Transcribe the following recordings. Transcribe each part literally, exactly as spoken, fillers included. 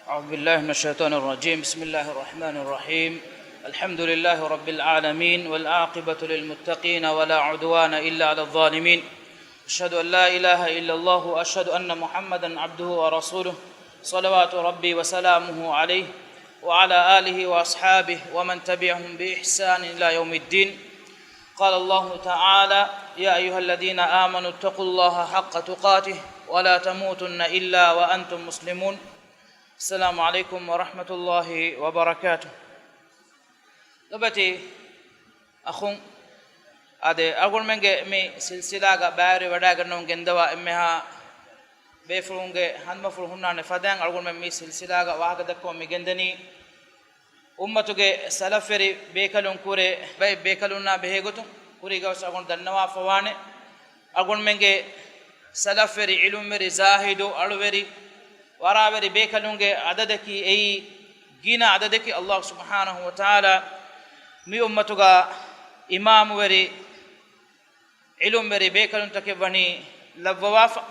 أعوذ بالله من الشيطان الرجيم. بسم الله الرحمن الرحيم. الحمد لله رب العالمين، والعاقبة للمتقين، ولا عدوان إلا على الظالمين. أشهد أن لا إله إلا الله، وأشهد أن محمدا عبده ورسوله، صلوات ربي وسلامه عليه، وعلى آله وأصحابه ومن تبعهم بإحسان إلى يوم الدين. قال الله تعالى: يا أيها الذين آمنوا اتقوا الله حق تقاته ولا تموتن إلا وأنتم مسلمون. السلام عليكم ورحمة الله وبركاته. ލޮބުވެތި އަޚުން، އާދެ، އަޅުގަނޑުމެންގެ މި ސިލްސިލާގަ ބައިވެރި ވަޑައިގަންނަވަން ގެންދަވާ އެންމެހާ ބޭފުޅުންގެ ހަނދުމަފުޅު ހުންނާނެ ފަދައިން އަޅުގަނޑުމެން މި ސިލްސިލާގަ ވާހަކަ ދައްކަވަން މި ގެންދަނީ، އުއްމަތުގެ ސަލަފްވެރި ބޭކަލުން ކުރެ ބައެއް ބޭކަލުންނާ ބެހޭގޮތުން ކުރީގަވެސް އަޅުގަނޑު ދަންނަވާފަވާނެ. އަޅުގަނޑުމެންގެ ސަލަފްވެރި، ޢިލްމުވެރި، ޒާހިދު، އަޅުވެރި، ވަރާވެރި ބޭކަލުންގެ ޢަދަދަކީ އެއީ ގިނަ ޢަދަދަކީ. އައްލާހު ސުބްޙާނަހު ވަތަޢާލާ މި އުއްމަތުގަ އިމާމުވެރި، ޢިލްމުވެރި ބޭކަލުންތަކެއް ވަނީ ލައްވަވާފަ.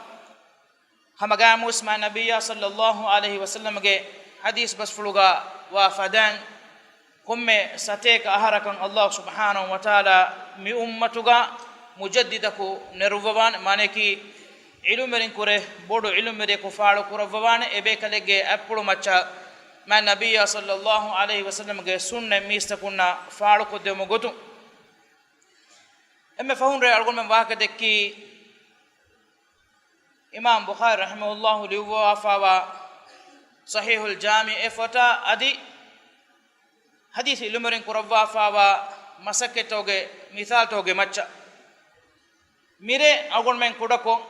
ހަމަ ގާމުސް މާތް ނަބިއްޔާ ޞައްލައްލާހު ޢަލައިހި ވަސައްލަމްގެ ޙަދީޘް ބަސްފުޅުގަ ވާ ފަދައިން، ކޮންމެ ސަތޭކަ އަހަރަކަށް އައްލާހު ސުބްޙާނަހު ވަތަޢާލާ މި އުއްމަތުގަ މުޖައްދިދަކު ނެރުއްވަވާނެ، މާނަޔަކީ ޢިލްމުވެރިން ކުރެ ބޮޑު ޢިލްމުވެރިޔަކު ފާޅު ކުރައްވަވާނެ، އެބޭކަލެއްގެ އަތްޕުޅު މައްޗަށް މާތް ނަބިއްޔާ ޞައްލައްލާހު ޢަލައިހި ވަސައްލަމްގެ ސުންނަތް މީސްތަކުންނާ ފާޅުކޮށްދެވުމުގެ ގޮތުން. އެންމެ ފަހުން ރޭ އަޅުގަނޑުމެން ވާހަކަ ދެއްކީ، އިމާމް ބުޚާރީ ރަޙިމަހުﷲ ލިޔުއްވާފާވާ ޞަޙީޙުލް ޖާމިޢު އެ ފޮތާ އަދި ޙަދީޘް ޢިލްމުވެރިން ކުރައްވާފާވާ މަސައްކަތްތަކުގެ މިސާލުތަކުގެ މައްޗަށް. މިރޭ އަޅުގަނޑުމެން ކުޑަކޮށް،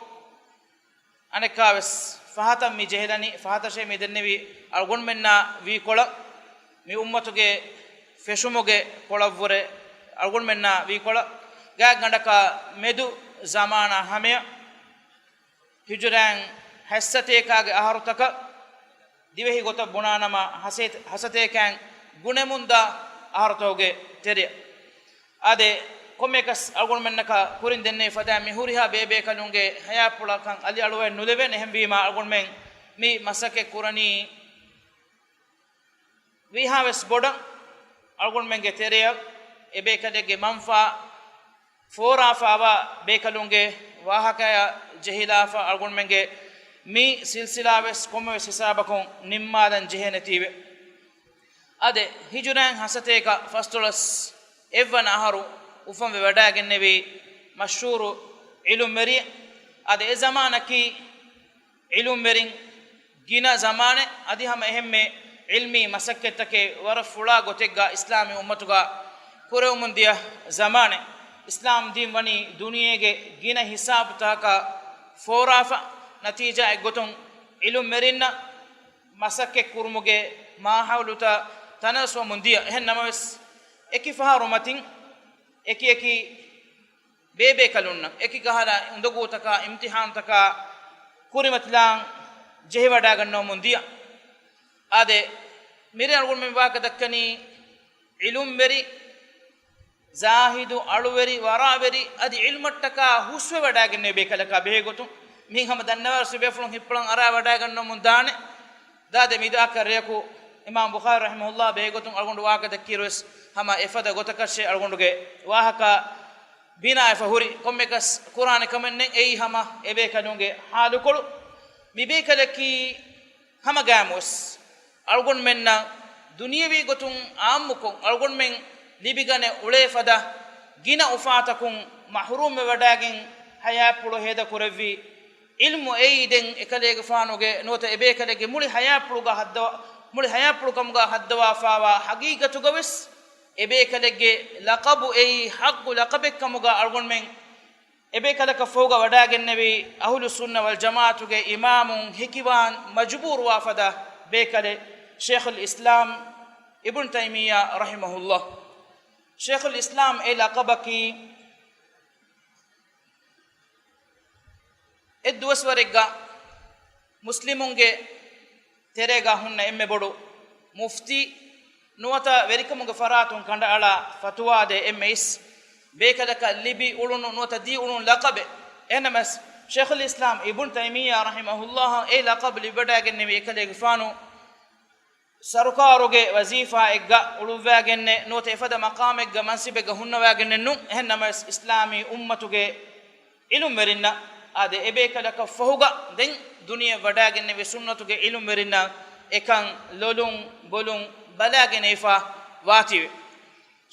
އަނެއްކާވެސް ފަހަތަށް މި ޖެހިލަނީ، ފަހަތަށޭ މި ދެންނެވި އަޅުގަނޑުމެންނާ ވީކޮޅަށް، މި އުއްމަތުގެ ފެށުމުގެ ކޮޅަށްވުރެ އަޅުގަނޑުމެންނާ ވީކޮޅަށް، ގާތްގަނޑަކަށް މެދު ޒަމާނާ ހަމަޔަށް، ހިޖުރައިން ހަތްސަތޭކާގެ އަހަރުތަކަށް، ދިވެހި ގޮތަށް ބުނާނަމަ، ހަސޭ-، ހަސަތޭކައިން ގުނެމުންދާ އަހަރުތަކުގެ ތެރެއަށް. އާދެ، ކޮންމެއަކަސް އަޅުގަނޑުމެންނަކަށް ކުރިން ދެންނެވި ފަދައިން މި ހުރިހާ ބޭބޭކަލުންގެ ހަޔާތްޕުޅަކަށް އަލިއަޅުވައެއް ނުލެވޭނެ. އެހެންވީމާ، އަޅުގަނޑުމެން މި މަސައްކަތް ކުރަނީ ވީހާވެސް ބޮޑަށް އަޅުގަނޑުމެންގެ ތެރެއަށް އެބޭކަލެއްގެ މަންފާ ފޯރާފާވާ ބޭކަލުންގެ ވާހަކަޔަށް ޖެހިލާފަ އަޅުގަނޑުމެންގެ މި ސިލްސިލާވެސް ކޮންމެވެސް ހިސާބަކުން ނިންމާލަން ޖެހޭނެތީވެ. އާދެ، ހިޖުރައިން ހަސަތޭކަ ފަސްދޮޅަސް އެއްވަނަ އަހަރު އުފަންވެ ވަޑައިގެންނެވި މަޝްހޫރު ޢިލްމުވެރިއެއް. އާދެ، އެ ޒަމާނަކީ ޢިލްމުވެރިން ގިނަ ޒަމާނެއް، އަދި ހަމަ އެހެންމެ ޢިލްމީ މަސައްކަތްތަކެއް ވަރަށް ފުޅާ ގޮތެއްގަ އިސްލާމީ އުއްމަތުގަ ކުރެވެމުން ދިޔަ ޒަމާނެއް. އިސްލާމް ދީން ވަނީ ދުނިޔޭގެ ގިނަ ހިސާބުތަކަކަށް ފޯރާފަ، ނަތީޖާއެއްގޮތުން ޢިލްމުވެރިންނަށް މަސައްކަތް ކުރުމުގެ މާހައުލުތައް ތަނަވަސްވަމުން ދިޔަ. އެހެން ނަމަވެސް، އެކި ފަހަރު މަތިން އެކި އެކި ބޭބޭކަލުންނަށް އެކި ކަހަލަ އުނދަގޫތަކާ، އިމްތިޙާނުތަކާ ކުރިމަތިލާން ޖެހިވަޑައިގަންނަވަމުން ދިޔަ. އާދެ، މިރޭ އަޅުގަނޑުމެން ވާހަކަ ދައްކަނީ ޢިލްމުވެރި، ޒާހިދު، އަޅުވެރި، ވަރާވެރި، އަދި ޢިލްމަށްޓަކާ ހުސްވެވަޑައިގެންނެވި ބޭކަލަކާ ބެހޭގޮތުން، މިހެން ހަމަ ދަންނަވާރަސް ބޭފުޅުން ހިއްޕުޅަން އަރާވަޑައިގަންނަވަމުން ދާނެ. ދާދެ، މިދާކަށް ރެޔަކު އިމާމް ބުޚާރީ ރަޙިމަހުﷲ ބެހޭގޮތުން އަޅުގަނޑު ވާހަކަ ދައްކީރުވެސް ހަމަ އެފަދަ ގޮތަކަށޭ އަޅުގަނޑުގެ ވާހަކަ ބިނާވެފަ ހުރި. ކޮންމެއަކަސް ކުރާނެ ކަމެއް ނެތް، އެއީ ހަމަ އެބޭކަލުންގެ ޙާލުކޮޅު. މިބޭކަލަކީ ހަމަގައިމުވެސް އަޅުގަނޑުމެންނަށް ދުނިޔެވީ ގޮތުން ޢާއްމުކޮށް، އަޅުގަނޑުމެން ލިބިގަނެ އުޅޭ ފަދަ ގިނަ އުފާތަކުން މަޙްރޫމްވެވަޑައިގެން ހަޔާތްޕުޅު ހޭދަކުރެއްވި ޢިލްމު އެއީ ދެން އެކަލޭގެފާނުގެ ނުވަތަ އެބޭކަލެއްގެ މުޅި ޙަޔާތްޕުޅުގަ ހައްދަވާ، މުޅި ޙަޔާތްޕުޅު ކަމުގަ ހައްދަވާފާވާ ޙަޤީޤަތުގަވެސް އެބޭކަލެއްގެ ލަޤަބު އެއީ ޙައްޤު ލަޤަބެއްކަމުގަ އަޅުގަނޑުމެން އެބޭކަލަކަށް ފޮހުގަ ވަޑައިގެންނެވި އަހުލުއްސުންނަ ވަލްޖަމާޢަތުގެ އިމާމުން ހެކިވާން މަޖުބޫރުވާ ފަދަ ބޭކަލެއް ޝޭޚުލް އިސްލާމް އިބްނު ތައިމިއްޔާ ރަޙިމަހުﷲ. ޝޭޚުލް އިސްލާމް އެ ލަޤަބަކީ އެއްދުވަސްވަރެއްގަ މުސްލިމުންގެ ތެރޭގަ ހުންނަ އެންމެ ބޮޑު މުފްތީ ނުވަތަ ވެރިކަމުގެ ފަރާތުން ކަނޑައަޅާ ފަތުވާދޭ އެންމެ އިސް ބޭކަލަކަށް ލިބި އުޅުނު ނުވަތަ ދީ އުޅުނު ލަޤަބެއް. އެހެންނަމަވެސް، ޝޭޚުލް އިސްލާމް އިބްނު ތައިމިއްޔާ ރަޙިމަހުﷲ އެ ލަޤަބު ލިބިވަޑައިގެންނެވި އެކަލޭގެފާނު ސަރުކާރުގެ ވަޒީފާއެއްގަ އުޅުއްވާގެންނެއް ނުވަތަ އެފަދަ މަޤާމެއްގަ މަންސިބެއްގަ ހުންނަވާގެންނެއް ނޫން. އެހެން ނަމަވެސް، އިސްލާމީ އުއްމަތުގެ ޢިލްމުވެރިންނަށް އާދެ، އެބޭކަލަކަށް ފަހުގަ ދެން ދުނިޔެ ވަޑާގެންނެވި ސުންނަތުގެ ޢިލްމުވެރިންނަށް އެކަން ލޮލުން ބޮލުން ބަލާގެނެވިފަ ވާތީވެ.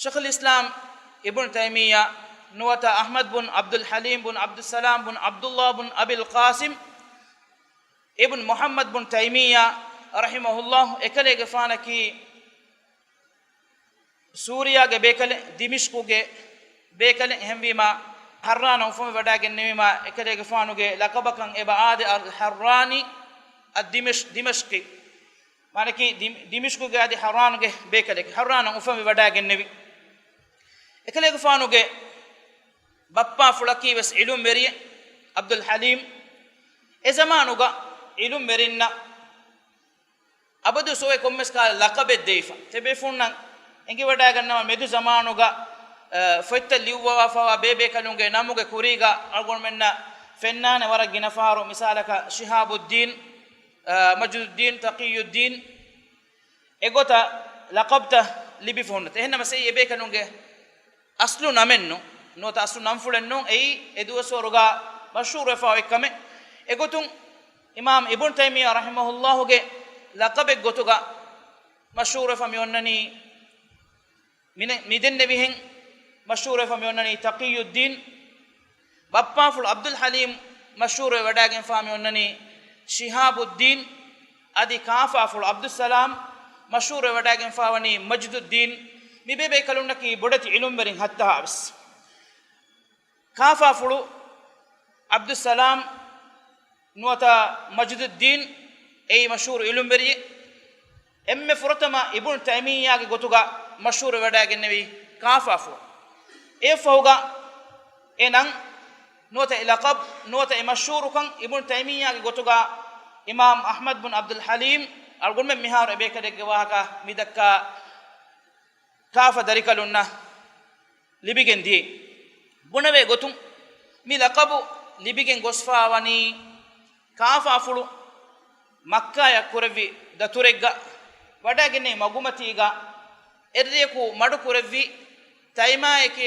ޝޭޚުލް އިސްލާމް އިބްނު ތައިމިއްޔާ ނުވަތަ އަޙްމަދު ބުން ޢަބްދުލް ޙަލީމް ބުން ޢަބްދުއްސަލާމް ބުން ޢަބްދުﷲ ބުން އަބިލް ޤާސިމް އިބްނު މުޙައްމަދު ބުން ތައިމިއްޔާ ރަޙިމަހުﷲ އެކަލޭގެފާނަކީ ސޫރިޔާގެ ބޭކަލެއް، ދިމިޝްޤުގެ ބޭކަލެއް. އެހެންވީމާ، ޙައްރާނަށް އުފަންވެވަޑައިގެންނެވީމާ، އެކަލޭގެފާނުގެ ލަޤަބަކަށް އެބަ އާދެ، އަލް ޙައްރާނީ އައްދިމިޝް-، ދިމަޝްޤީ. މާނަކީ، ދި-، ދިމިޝްޤުގެ އަދި ޙައްރާނުގެ ބޭކަލެކޭ. ޙައްރާނަށް އުފަންވެވަޑައިގެންނެވި. އެކަލޭގެފާނުގެ ބައްޕާފުޅަކީ ވެސް ޢިލްމުވެރިއެއް، ޢަބްދުލް ޙަލީމް. އެ ޒަމާނުގަ ޢިލްމުވެރިންނަށް އަބަދު ސޯއެ ކޮންމެސް ކާލަ ލަޤަބެއް ދެވިފަ. ތިބޭފުޅުންނަށް އެނގިވަޑައިގަންނަވާ މެދު ޒަމާނުގަ، އަ، ފޮތްތައް ލިޔުއްވަވާފަވާ ބޭބޭކަލުންގެ ނަމުގެ ކުރީގަ އަޅުގަނޑުމެންނަށް ފެންނާނެ ވަރަށް ގިނަ ފަހަރު. މިސާލަކަށް ޝިހާބުއްދީން، އަ، މަޖްދުއްދީން، ތަޤިއްޔުއްދީން، އެގޮތަށް ލަޤަބްތައް ލިބިފަ ހުންނަތަ؟ އެހެންނަމަސް އެއީ އެބޭކަލުންގެ އަސްލު ނަމެއްނު، ނުވަތަ އަސްލު ނަންފުޅެއްނޫން. އެއީ އެ ދުވަސްވަރުގަ މަޝްހޫރުވެފަ އޮތް ކަމެއް. އެގޮތުން އިމާމް އިބްނު ތައިމިއްޔާ ރަޙިމަހުﷲގެ ލަޤަބެއް ގޮތުގަ މަޝްހޫރުވެފަ މި އޮންނަނީ، މި-، މިދެންނެވިހެން މަޝްހޫރުވެފަ މި އޮންނަނީ ތަޤިއްޔުއްދީން. ބައްޕާފުޅު ޢަބްދުލް ޙަލީމް މަޝްހޫރުވެވަޑައިގެންފާ މި އޮންނަނީ ޝިހާބުއްދީން. އަދި ކާފާފުޅު ޢަބްދުއްސަލާމް މަޝްހޫރުވެވަޑައިގެންފާވަނީ މަޖްދުއްދީން. މި ބޭބޭކަލުންނަކީ ބޮޑެތި ޢިލްމުވެރިން ހައްތަހާވެސް. ކާފާފުޅު ޢަބްދުއްސަލާމް ނުވަތަ މަޖްދުއްދީން އެއީ މަޝްހޫރު ޢިލްމުވެރިއެއް. އެންމެ ފުރަތަމަ އިބްނު ތައިމިއްޔާގެ ގޮތުގަ މަޝްހޫރުވެވަޑައިގެންނެވީ ކާފާފުޅު. އެއަށްފަހުގަ އެ ނަން ނުވަތަ އެ ލަޤަބް ނުވަތަ އެ މަޝްހޫރުކަން އިބްނު ތައިމިއްޔާގެ ގޮތުގަ އިމާމް އަޙްމަދު ބުން ޢަބްދުލް ޙަލީމް، އަޅުގަނޑުމެން މިހާރު އެބޭކަލެއްގެ ވާހަކަ މިދައްކާ ކާފަ ދަރިކަލުންނަށް ލިބިގެން ދިޔައީ. ބުނެވޭ ގޮތުން، މި ލަޤަބު ލިބިގެން ގޮސްފާވަނީ ކާފާފުޅު މައްކާޔަށް ކުރެއްވި ދަތުރެއްގަ ވަޑައިގެންނެވި މަގުމަތީގަ އެއްރެޔަކު މަޑުކުރެއްވި ތައިމާއެކޭ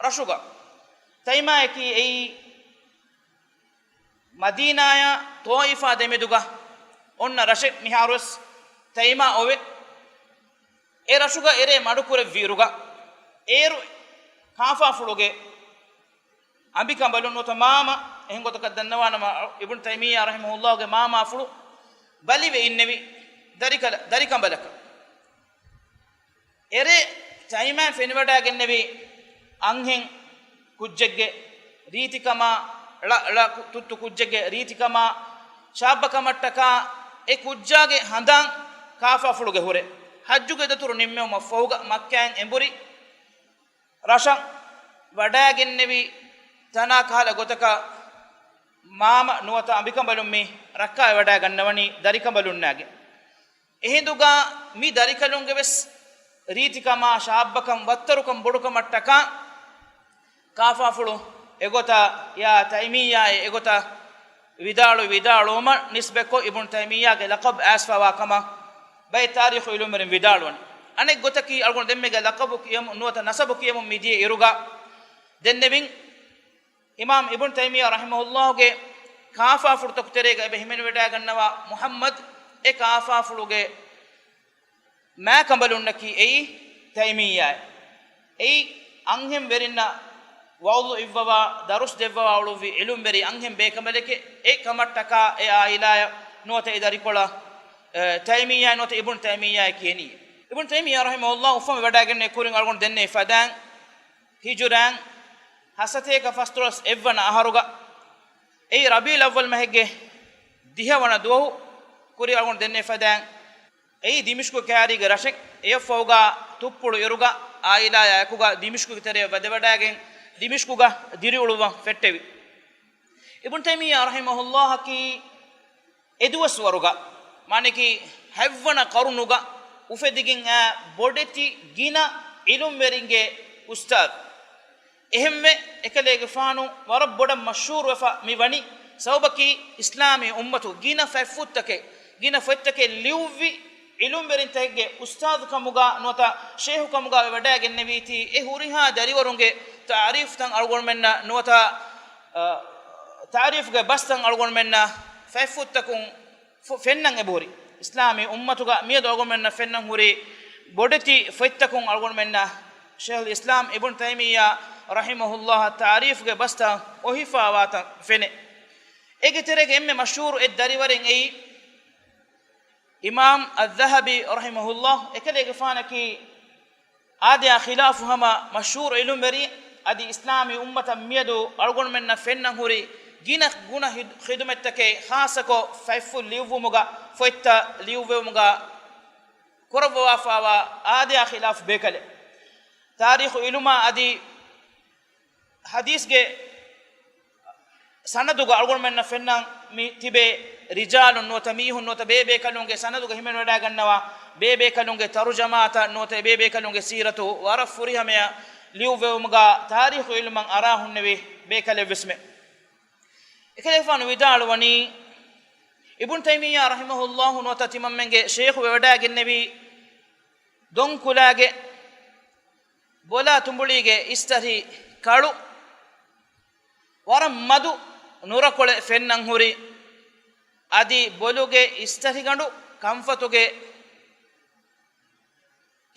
ރަށުގަ. ތައިމާއަކީ އެއީ މަދީނާޔާ ޠާއިފާ ދެމެދުގަ އޮންނަ ރަށެއް. މިހާރުވެސް ތައިމާ އޮވެ. އެ ރަށުގަ އެރޭ މަޑުކުރެއްވިއިރުގަ، އޭރު ކާފާފުޅުގެ އަނބިކަނބަލުން ނުވަތަ މާމަ، އެހެން ގޮތަކަށް ދަންނަވާނަމަ، އިބްނު ތައިމިއްޔާ ރަޙިމަހުﷲގެ މާމާފުޅު ބަލިވެ އިންނެވި ދަރިކަލަ-، ދަރިކަނބަލަކަށް. އެރޭ ތައިމާއިން ފެނިވަޑައިގެންނެވި އަންހެން ކުއްޖެއްގެ ރީތިކަމާ، ޅަ، ޅަ ކު-، ތުއްތު ކުއްޖެއްގެ ރީތިކަމާ، ޝާއްބަކަމަށްޓަކާ އެ ކުއްޖާގެ ހަނދާން ކާފާފުޅުގެ ހުރެ. ޙައްޖުގެ ދަތުރު ނިންމެވުމަށްފަހުގަ މައްކާއިން އެނބުރި ރަށަށް ވަޑައިގެންނެވި ތަނާ ކަހަލަ ގޮތަކަށް މާމަ ނުވަތަ އަނބިކަނބަލުން މި ރައްކާވެވަޑައިގަންނަވަނީ ދަރިކަނބަލުންނާގެ. އެހިނދުގަ މި ދަރިކަލުންގެ ވެސް ރީތިކަމާ، ޝާއްބަކަން، ވައްތަރުކަން ބޮޑުކަމަށްޓަކާ، ކާފާފުޅު އެގޮތަށް ޔާ ތައިމިއްޔާއޭ އެގޮތަށް ވިދާޅުވި ވިދާޅުވުމަށް ނިސްބަތްކޮށް އިބްނު ތައިމިއްޔާގެ ލަޤަބް އައިސްފަވާ ކަމަށް ބައެއް ތާރީޚު ޢިލްމުވެރިން ވިދާޅުވަނީ. އަނެއް ގޮތަކީ، އަޅުގަނޑު ދެންމެގެ ލަޤަބު ކިޔަމުން ނުވަތަ ނަސަބު ކިޔަމުން މިދިޔަ އިރުގަ ދެންނެވިން، އިމާމް އިބްނު ތައިމިއްޔާ ރަޙިމަހުﷲގެ ކާފާފުޅުތަކު ތެރޭގަ އެބަ ހިމެނިވެޑައިގަންނަވާ މުޙައްމަދު، އެ ކާފާފުޅުގެ މާކަނބަލުންނަކީ އެއީ ތައިމިއްޔާއޭ. އެއީ އަންހެން ވެރިންނަށް ވަޢުޡު އިއްވަވާ، ދަރުސް ދެއްވަވާ އުޅުއްވި ޢިލްމުވެރި އަންހެން ބޭކަނބަލެކޭ. އެ ކަމަށްޓަކާ އެ ޢާއިލާއަށް ނުވަތަ އެ ދަރިކޮޅަށް، އެ، ތައިމިއްޔާ ނުވަތަ އިބްނު ތައިމިއްޔާއޭ ކިޔަނީ. އިބްނު ތައިމިއްޔާ ރަޙިމަހުﷲ އުފަންވެވަޑައިގެންނެވި ކުރިން އަޅުގަނޑު ދެންނެވި ފަދައިން، ހިޖުރައިން ހަސަތޭކަ ފަސްދޮޅަސް އެއްވަނަ އަހަރުގަ، އެއީ ރަބީޢުލް އައްވަލް މަހެއްގެ ދިހަވަނަ ދުވަހު ކުރި އަޅުގަނޑު ދެންނެވި ފަދައިން، އެއީ ދިމިޝްޤު ކައިރީގެ ރަށެއް. އެއަށްފަހުގަ ތުއްޕުޅު އިރުގަ ޢާއިލާޔާ އެކުގަ ދިމިޝްޤުގެ ތެރެއަށް ވަދެވަޑައިގެން، ދިމިޝްޤުގަ ދިރިއުޅުއްވަން ފެއްޓެވި. އިބްނު ތައިމިއްޔާ ރަޙިމަހުﷲއަކީ އެދުވަސްވަރުގަ، މާނައަކީ ހަތްވަނަ ޤަރުނުގަ އުފެދިގެން އާ ބޮޑެތި ގިނަ ޢިލްމުވެރިންގެ އުސްތާޛު. އެހެންވެ، އެކަލޭގެފާނު ވަރަށް ބޮޑަށް މަޝްހޫރުވެފަ މި ވަނީ، ސަބަބަކީ އިސްލާމީ އުއްމަތު ގިނަ ފަތްފުށްތަކެއް، ގިނަ ފޮތްތަކެއް ލިޔުއްވި ޢިލުމްވެރިންތަކެއްގެ އުސްތާޛުކަމުގަ ނުވަތަ ޝޭހުކަމުގަ ވެވަޑައިގެންނެވީތީ، އެ ހުރިހާ ދަރިވަރުންގެ ތަޢުރީފްތައް އަޅުގަނޑުމެންނަށް ނުވަތަ، އަ، ތަޢުރީފްގެ ބަސްތައް އަޅުގަނޑުމެންނަށް ފަތްފުށްތަކުން ފު-، ފެންނަން އެބަހުރި. އިސްލާމީ އުއްމަތުގަ މިއަދު އަޅުގަނޑުމެންނަށް ފެންނަން ހުރި ބޮޑެތި ފޮތްތަކުން އަޅުގަނޑުމެންނަށް ޝޭޚުލް އިސްލާމް އިބްނު ތައިމިއްޔާ ރަޙިމަހުﷲ ތަޢުރީފްގެ ބަސްތައް އޮހިފާވާތަން ފެނޭ. އޭގެ ތެރޭގަ އެންމެ މަޝްހޫރު އެއް ދަރިވަރެއް އެއީ، އިމާމް އައްޛަހަބީ ރަޙިމަހުﷲ އެކަލޭގެފާނަކީ އާދަޔާ ޚިލާފު ހަމަ މަޝްހޫރު ޢިލްމުވެރި، އަދި އިސްލާމީ އުއްމަތަށް މިއަދު އަޅުގަނޑުމެންނަށް ފެންނަން ހުރި ގިނަ ގުނަ ހިދު-، ޚިދުމަތްތަކެއް، ޚާއްޞަކޮށް ފަތްފުށް ލިޔުއްވުމުގަ، ފޮތްތައް ލިޔުއްވުމުގަ ކުރައްވަވާފާވާ އާދަޔާ ޚިލާފު ބޭކަލެއް. ތާރީޚު ޢިލްމާ އަދި ޙަދީޘްގެ ސަނަދުގަ އަޅުގަނޑުމެންނަށް ފެންނަން މި ތިބޭ ރިޖާލުން ނުވަތަ މީހުން ނުވަތަ ބޭބޭކަލުންގެ ސަނަދުގަ ހިމެނިވަޑައިގަންނަވާ ބޭބޭކަލުންގެ ތަރުޖަމާތައް ނުވަތަ އެބޭބޭކަލުންގެ ސީރަތު ވަރަށް ފުރިހަމަޔަށް ލިޔުއްވެވުމުގަ ތާރީޚު ޢިލްމަށް އަރާ ހުންނެވި ބޭކަލެއްވެސްމެ. އެކަލޭގެފާނު ވިދާޅުވަނީ، އިބްނު ތައިމިއްޔާ ރަޙިމަހުﷲ ނުވަތަ ތިމަންމެންގެ ޝޭޚު ވެވަޑައިގެންނެވީ ދޮންކުލާގެ ބޮލާ ތުނބުޅީގެ އިސްތަށި ކަޅު ވަރަށް މަދު ނުރަކޮޅެއް ފެންނަން ހުރި، އަދި ބޮލުގެ އިސްތަށިގަނޑު ކަންފަތުގެ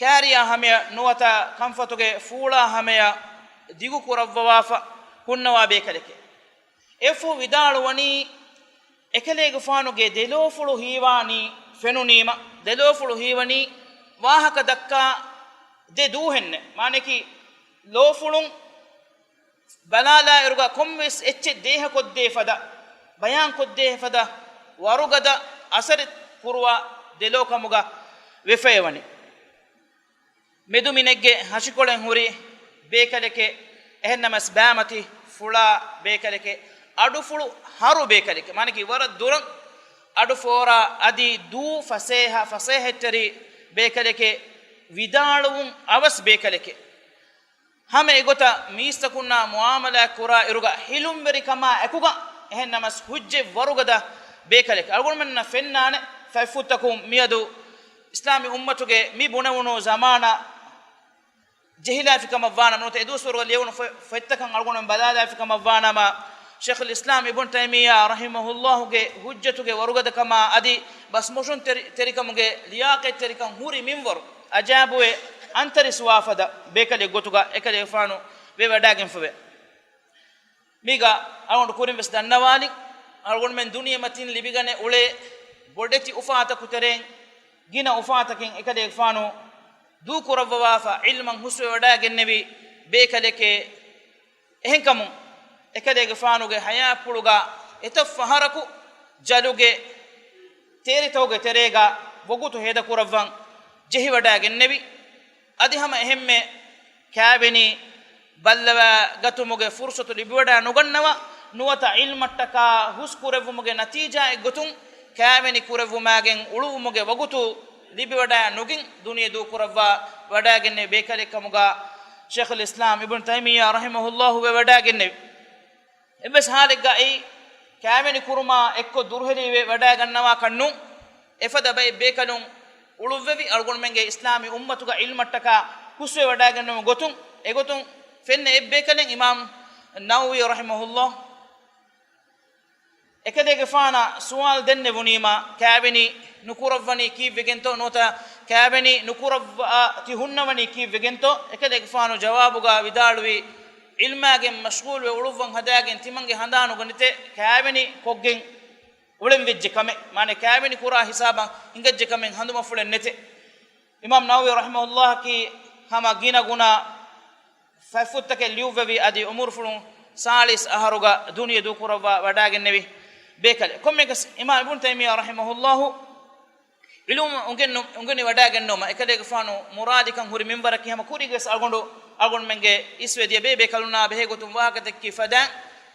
ކާރިޔާ ހަމަޔަށް ނުވަތަ ކަންފަތުގެ ފޫޅާ ހަމަޔަށް ދިގު ކުރައްވަވާފަ ހުންނަވާ ބޭކަލެކެ. އެފު ވިދާޅުވަނީ، އެކަލޭގެފާނުގެ ދެލޯފުޅު ހީވާނީ ފެނުނީމަ، ދެލޯފުޅު ހީވަނީ ވާހަކަ ދައްކާ ދެ ދޫހެންނެއް. މާނައަކީ، ލޯފުޅުން ބަލާލާއިރުގަ ކޮންމެވެސް އެއްޗެއް ދޭހަކޮށްދޭ ފަދަ، ބަޔާންކޮށްދޭ ފަދަ ވަރުގަދަ އަސަރެއް ކުރުވާ ދެލޯކަމުގަ ވެފައިވަނީ. މެދުމިނެއްގެ ހަށިކޮޅެއް ހުރި ބޭކަލެކެ، އެހެންނަމަސް ބާމަތި ފުޅާ ބޭކަލެކެ، އަޑުފުޅު ހަރު ބޭކަލެކެ، މާނައަކީ ވަރަށް ދުރަށް އަޑު ފޯރާ އަދި ދޫ ފަސޭހަ، ފަސޭހައްޓެރި ބޭކަލެކެ، ވިދާޅުވުން އަވަސް ބޭކަލެކެ. ހަމަ އެގޮތަށް މީސްތަކުންނާ މުއާމަލާތް ކުރާ އިރުގަ ހިލުންވެރިކަމާ އެކުގަ، އެހެންނަމަސް ހުއްޖެއް ވަރުގަދަ ބޭކަލެކެ. އަޅުގަނޑުމެންނަށް ފެންނާނެ ފަތްފުށްތަކުން މިއަދު އިސްލާމީ އުއްމަތުގެ މި ބުނެވުނު ޒަމާނަށް ޖެހިލާފިކަމަށްވާނަމަ، ނުވަތަ އެދުވަސްވަރުގަ ލިޔެވުނު ފޮ-، ފޮތްތަކަށް އަޅުގަނޑުމެން ބަލާލާފިކަމަށްވާނަމަ، ޝޭޚުލް އިސްލާމް އިބްނު ތައިމިއްޔާ ރަޙިމަހުﷲގެ ހުއްޖަތުގެ ވަރުގަދަކަމާ އަދި ބަސްމޮށުންތެރި-، ތެރިކަމުގެ ލިޔާޤަތްތެރިކަން ހުރި މިންވަރު އަޖާބުވެ އަންތަރިސްވާ ފަދަ ބޭކަލެއް ގޮތުގަ އެކަލޭގެފާނު ވެވަޑައިގެންފަވޭ. މީގަ އަޅުގަނޑު ކުރިން ވެސް ދަންނަވާލި، އަޅުގަނޑުމެން ދުނިޔެމަތިން ލިބިގަނެ އުޅޭ ބޮޑެތި އުފާތަކު ތެރެއިން ގިނަ އުފާތަކެއް އެކަލޭގެފާނު ދޫކުރައްވަވާފަ، ޢިލްމަށް ހުސްވެވަޑައިގެންނެވި ބޭކަލެކޭ. އެހެންކަމުން، އެކަލޭގެފާނުގެ ޙަޔާތްޕުޅުގަ އެތައް ފަހަރަކު ޖަލުގެ ތޭރިތަކުގެ ތެރޭގަ ވަގުތު ހޭދަކުރައްވަން ޖެހިވަޑައިގެންނެވި. އަދި ހަމަ އެހެންމެ ކާވެނި ބައްލަވާގަތުމުގެ ފުރުޞަތު ލިބިވަޑައި ނުގަންނަވާ، ނުވަތަ ޢިލްމަށްޓަކާ ހުސް ކުރެއްވުމުގެ ނަތީޖާއެއް ގޮތުން ކާވެނި ކުރެއްވުމާގެން އުޅުއްވުމުގެ ވަގުތު ލިބިވަޑައި ނުގެން ދުނިޔެ ދޫކުރައްވާ ވަޑައިގެންނެވި ބޭކަލެއް ކަމުގަ ޝޭޚުލް އިސްލާމް އިބްނު ތައިމިއްޔާ ރަޙިމަހުﷲ ވެވަޑައިގެންނެވި. އެއްވެސް ޙާލެއްގައި ކާވެނި ކުރުމާ އެއްކޮށް ދުރުހެލިވެ ވަޑައިގަންނަވާކަށް ނޫން. އެފަދަ ބައެއް ބޭކަލުން އުޅުއްވެވި އަޅުގަނޑުމެންގެ އިސްލާމީ އުއްމަތުގަ ޢިލްމަށްޓަކާ ހުސްވެ ވަޑައިގަންނަވުމުގެ ގޮތުން، އެގޮތުން ފެންނަ އެއްބޭކަލެއް އިމާމް ނަވަވީ ރަޙިމަހުﷲ. އެކަލޭގެފާނަށް ސުވާލު ދެންނެވުނީމާ، ކާވެނި ނުކުރައްވަނީ ކީއްވެގެންތޯ؟ ނުވަތަ ކާވެނި ނުކުރައްވާ ތި ހުންނަވަނީ ކީއްވެގެންތޯ؟ އެކަލޭގެފާނު ޖަވާބުގަ ވިދާޅުވީ، ޢިލްމާގެން މަޝްޣޫލުވެ އުޅުއްވަން ހަދާގެން ތިމަންގެ ހަނދާނުގަ ނެތޭ ކާވެނި ކޮށްގެން އުޅެން ވެއްޖެ ކަމެއް. މާނަ ކާވެނި ކުރާ ހިސާބަށް ހިނގައްޖެ ކަމެއް ހަނދުމަފުޅެއް ނެތޭ. އިމާމް ނަވަވީ ރަޙިމަހުﷲއަކީ ހަމަ ގިނަ ގުނަ ފަތްފުށްތަކެއް ލިޔުއްވެވި އަދި އުމުރުފުޅުން ސާޅީސް އަހަރުގަ ދުނިޔެ ދޫކުރައްވާ ވަޑައިގެންނެވި ބޭކަލެއް. ކޮންމެއަކަސް އިމާމް އިބްނު ތައިމިއްޔާ ރަޙިމަހުﷲ ޢިލްމު އުނގެންނު-، އުނގެނި ވަޑައިގެންނުމަށް އެކަލޭގެފާނު މުރާދިކަން ހުރި މިންވަރަކީ ހަމަ ކުރީގަވެސް އަޅުގަނޑު، އަޅުގަނޑުމެންގެ އިސްވެ ދިޔަ ބޭބޭކަލުންނާ ބެހޭގޮތުން ވާހަކަދެއްކި ފަދައިން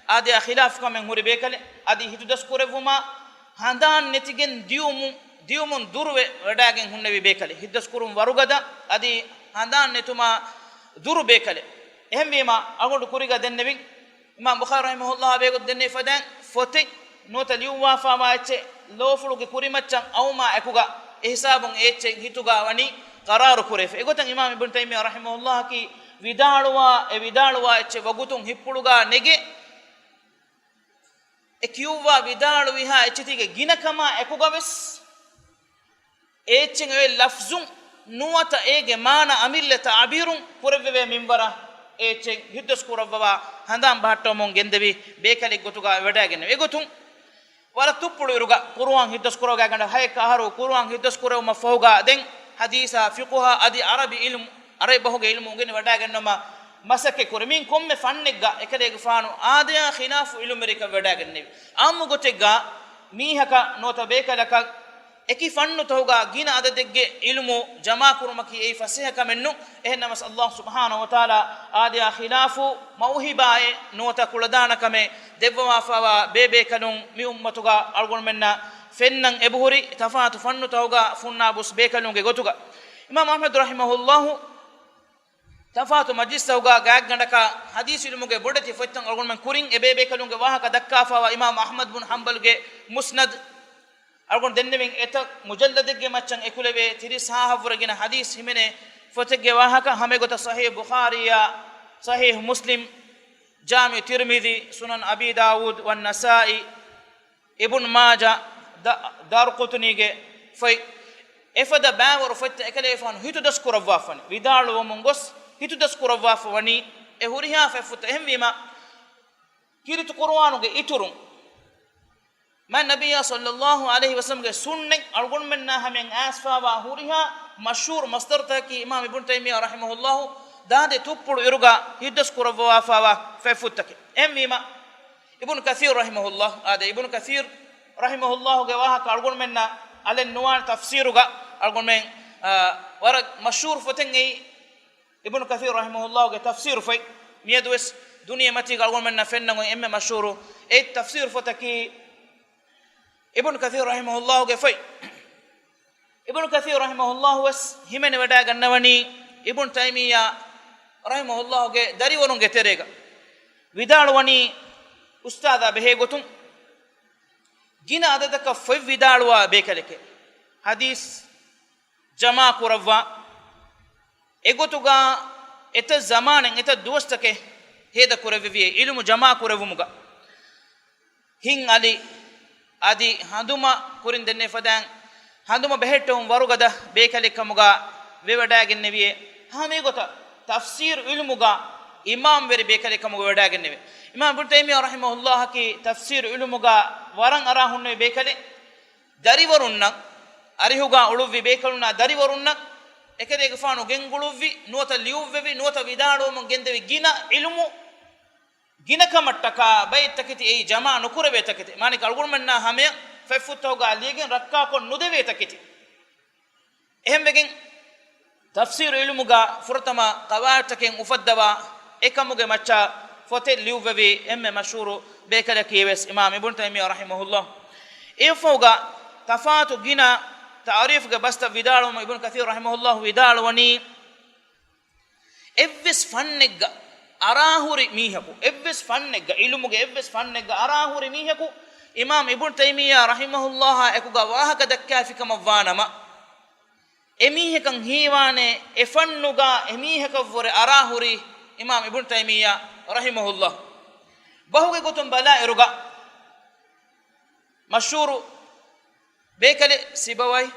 އާދަޔާ ޚިލާފު ކަމެއް ހުރި ބޭކަލެއް. އަދި ހިތުދަސް ކުރެއްވުމާ ހަނދާން ނެތިގެން ދިޔުމު-، ދިޔުމުން ދުރުވެ ވަޑައިގެން ހުންނެވި ބޭކަލެއް. ހިތުދަސް ކުރުން ވަރުގަދަ އަދި ހަނދާން ނެތުމާ ދުރު ބޭކަލެއް. އެހެންވީމާ، އަޅުގަނޑު ކުރީގަ ދެންނެވިން، އިމާމް ބުޚާރީ ރަޙިމަހުﷲ ބެހޭގޮތުން ދެންނެވި ފަދައިން ފޮތެއް ނުވަތަ ލިޔުއްވާފާވާ އެއްޗެއް ލޯފުޅުގެ ކުރިމައްޗަށް އައުމާ އެކުގަ، އެހިސާބުން އެ އެއްޗެއް ހިތުގަ ވަނީ ޤަރާރު ކުރެވިފަ. އެގޮތަށް އިމާމް އިބްނު ތައިމިއްޔާ ރަޙިމަހުﷲ އަކީ ވިދާޅުވާ، އެ ވިދާޅުވާ އެއްޗެއް ވަގުތުން ހިއްޕުޅުގަ ނެގެ، އެ ކިޔުއްވާ ވިދާޅުވިހާ އެއްޗެތީގެ ގިނަކަމާ އެކުގަވެސް، އެ އެއްޗެއް އެ ލަފްޒުން ނުވަތަ އޭގެ މާނަ އަމިއްލަ ތަޢުބީރުން ކުރެއްވެވޭ މިންވަރަށް އެ އެއްޗެއް ހިތްދަސް ކުރައްވަވާ ހަނދާން ބަހައްޓަވަމުން ގެންދެވި ބޭކަލެއް ގޮތުގަ ވެވަޑައިގެންނެވި. އެގޮތުން ވަރަށް ތުއްޕުޅު އިރުގަ ޤުރުއާން ހިތްދަސް ކުރައްވާގަނޑަ ހައެއް އަހަރު ޤުރުއާން ހިތްދަސް ކުރެވުމަށް ފަހުގަ ދެން ޙަދީޘާ، ފިޤުހާ އަދި ޢަރަބި ޢިލްމު، ޢަރަބި ބަހުގެ ޢިލްމު އުނގެނި ވަޑައިގަންނަވަމަ މަސައްކަތް ކުރި. މިއިން ކޮންމެ ފަންނެއްގަ އެކަލޭގެފާނު އާދަޔާ ޚިލާފު ޢިލްމުވެރިކަން ވެވަޑައިގެންނެވި. ޢާއްމު ގޮތެއްގަ މީހަކަށް ނުވަތަ ބޭކަލަކަށް އެކި ފަންނުތަކުގަ ގިނަ އަދަދެއްގެ ޢިލްމު ޖަމާކުރުމަކީ އެއީ ފަސޭހަ ކަމެއް ނޫން. އެހެންނަމަވެސް ﷲ ސުބްޙާނަހޫ ވަތަޢާލާ އާދަޔާ ޚިލާފު މައުހިބާއެއް ނުވަތަ ކުޅަދާނަ ކަމެއް ދެއްވަވާފައިވާ ބޭބޭކަލުން މި އުއްމަތުގަ އަޅުގަނޑުމެންނަށް ފެންނަން އެބަހުރި. ތަފާތު ފަންނުތަކުގަ ފުންނާބުސް ބޭކަލުންގެ ގޮތުގަ އިމާމް އަޙްމަދު ރަޙިމަހުﷲ ތަފާތު މަޖްލިސްތަކުގަ ގާތްގަނޑަކަށް ޙަދީޘް ޢިލްމުގެ ބޮޑެތި ފޮތްތައް އަޅުގަނޑުމެން ކުރިން އެބޭބޭކަލުންގެ ވާހަކަ ދައްކާފައިވާ އިމާމް އަޙްމަދު ބުން ޙަންބަލްގެ މުސްނަދު އަޅުގަނޑު ދެންނެވިން އެތައް މުޖައްލަދެއްގެ މައްޗަށް އެކުލެވޭ ތިރީސް ހާހަށްވުރެ ގިނަ ޙަދީޘް ހިމެނޭ ފޮތެއްގެ ވާހަކަ. ހަމައެގޮތަށް ޞަޙީޙު ބުޚާރީއާ، ޞަޙީޙު މުސްލިމް، ޖާމިޢު ތިރްމިޛީ، ސުނަން އަބީ ދާވޫދު ވައްނަސާއީ، އިބުން މާޖާ، ދަ-، ދާރުޤުޠުނީގެ ފޮތް، އެފަދަ ބައިވަރު ފޮތްތައް އެކަލޭފާނު ހިތުދަސް ކުރައްވާފަނި، ވިދާޅުވަމުން ގޮސް ހިތުދަސް ކުރައްވާފަ ވަނީ އެ ހުރިހާ ފޮތްފުތައް. އެހެންވީމަ، ކީރިތި ޤުރުއާނުގެ އިތުރުން، މާތް ނަބިއްޔާ ޞައްލައްލާހު ޢަލައިހި ވަސައްލަމްގެ ސުންނަތް އަޅުގަނޑުމެންނާ ހަމަޔަށް އައިސްފައިވާ ހުރިހާ މަޝްހޫރު މަޞްދަރުތަކަކީ އިމާމް އިބްނު ތައިމިއްޔާ ރަޙިމަހުﷲ ދާދޭ ތުއްޕުޅު އިރުގަ ހިތްދަސް ކުރައްވަވާފައިވާ ފޮތްފުތަކެއް. އެހެންވީމަ، އިބްނު ކަޘީރު ރަޙިމަހުﷲ، އާދެ، އިބްނު ކަޘީރު ރަޙިމަހުﷲގެ ވާހަކަ އަޅުގަނޑުމެންނަށް އަލެއް ނުވާނެ ތަފްސީރުގަ އަޅުގަނޑުމެން، އާ، ވަރަށް މަޝްހޫރު ފޮތެއް އެއީ، އިބްނު ކަޘީރު ރަޙިމަހުﷲގެ ތަފްސީރު ފޮތް. މިއަދުވެސް ދުނިޔެމަތީގަ އަޅުގަނޑުމެންނަށް ފެންނަން އޮތް އެންމެ މަޝްހޫރު އެއް ތަފްސީރު ފޮތަކީ އިބްނު ކަޘީރު ރަޙިމަހުﷲގެ ފޮތް. އިބްނު ކަޘީރު ރަޙިމަހުﷲ ވެސް ހިމެނިވަޑައިގަންނަވަނީ އިބްނު ތައިމިއްޔާ ރަޙިމަހުﷲގެ ދަރިވަރުންގެ ތެރޭގަ. ވިދާޅުވަނީ އުސްތާޛާ ބެހޭ ގޮތުން ގިނަ އަދަދަކަށް ފޮތް ވިދާޅުވާ ބޭކަލެކޭ. ޙަދީޘް ޖަމާ ކުރައްވާ، އެގޮތުގަ އެތައް ޒަމާނެއް އެތައް ދުވަސްތަކެއް ހޭދަ ކުރެއްވެވިއޭ ޢިލްމު ޖަމާ ކުރެއްވުމުގަ. ހިތް އަލި އަދި ހަނދުމަ ކުރިން ދެންނެވި ފަދައިން ހަނދުމަ ބެހެއްޓެވުން ވަރުގަދަ ބޭކަލެއް ކަމުގަ ވެވަޑައިގެންނެވިއޭ. ހަމަ އެގޮތަށް ތަފްސީރު ޢިލްމުގަ އިމާމްވެރި ބޭކަލެއް ކަމުގަ ވެވަޑައިގެންނެވި. އިމާމް އިބްނު ތައިމިއްޔާ ރަޙިމަހުﷲއަކީ ތަފްސީރު ޢިލްމުގަ ވަރަށް އަރާ ހުންނެވި ބޭކަލެއް. ދަރިވަރުންނަށް އަރިހުގަ އުޅުއްވި ބޭކަލުންނާ ދަރިވަރުންނަށް އެކަލޭގެފާނު ގެންގުޅުއްވި ނުވަތަ ލިޔުއްވެވި ނުވަތަ ވިދާޅުވަމުން ގެންދެވި ގިނަ ޢިލްމު ގިނަކަމަށްޓަކާ ބައެއް ތަކެތި އެއީ ޖަމާ ނުކުރެވޭ ތަކެތި. މާނައަކީ އަޅުގަނޑުމެންނާ ހަމަޔަށް ފޮތްފުތަކުގަ ލިޔެގެން ރައްކާކޮށް ނުދެވޭ ތަކެތި. އެހެންވެގެން ތަފްސީރު ޢިލްމުގަ ފުރަތަމަ ޤަވާޢިދުތަކެއް އުފައްދަވާ އެކަމުގެ މައްޗަށް ފޮތެއް ލިޔުއްވެވި އެންމެ މަޝްހޫރު ބޭކަލަކީ ވެސް އިމާމް އިބްނު ތައިމިއްޔާ ރަޙިމަހުﷲ. އެއަށްފަހުގަ ތަފާތު ގިނަ ތަޢުރީފުގެ ބަސްތައް ވިދާޅުވަމުން އިބްނު ކަޘީރު ރަޙިމަހުﷲ ވިދާޅުވަނީ، އެއްވެސް ފަންނެއްގަ އަރާހުރި މީހަކު، އެއްވެސް ފަންނެއްގަ، ޢިލްމުގެ އެއްވެސް ފަންނެއްގަ އަރާހުރި މީހަކު އިމާމް އިބްނު ތައިމިއްޔާ ރަޙިމަހުﷲއާ އެކުގަ ވާހަކަ ދައްކާފިކަމަށްވާނަމަ، އެމީހަކަށް ހީވާނެ އެފަންނުގަ އެމީހަކަށްވުރެ އަރާހުރި އިމާމް އިބްނު ތައިމިއްޔާ ރަޙިމަހުﷲ. ބަހުގެ ގޮތުން ބަލާއިރުގަ މަޝްހޫރު ބޭކަލެއް ސިބަވައި.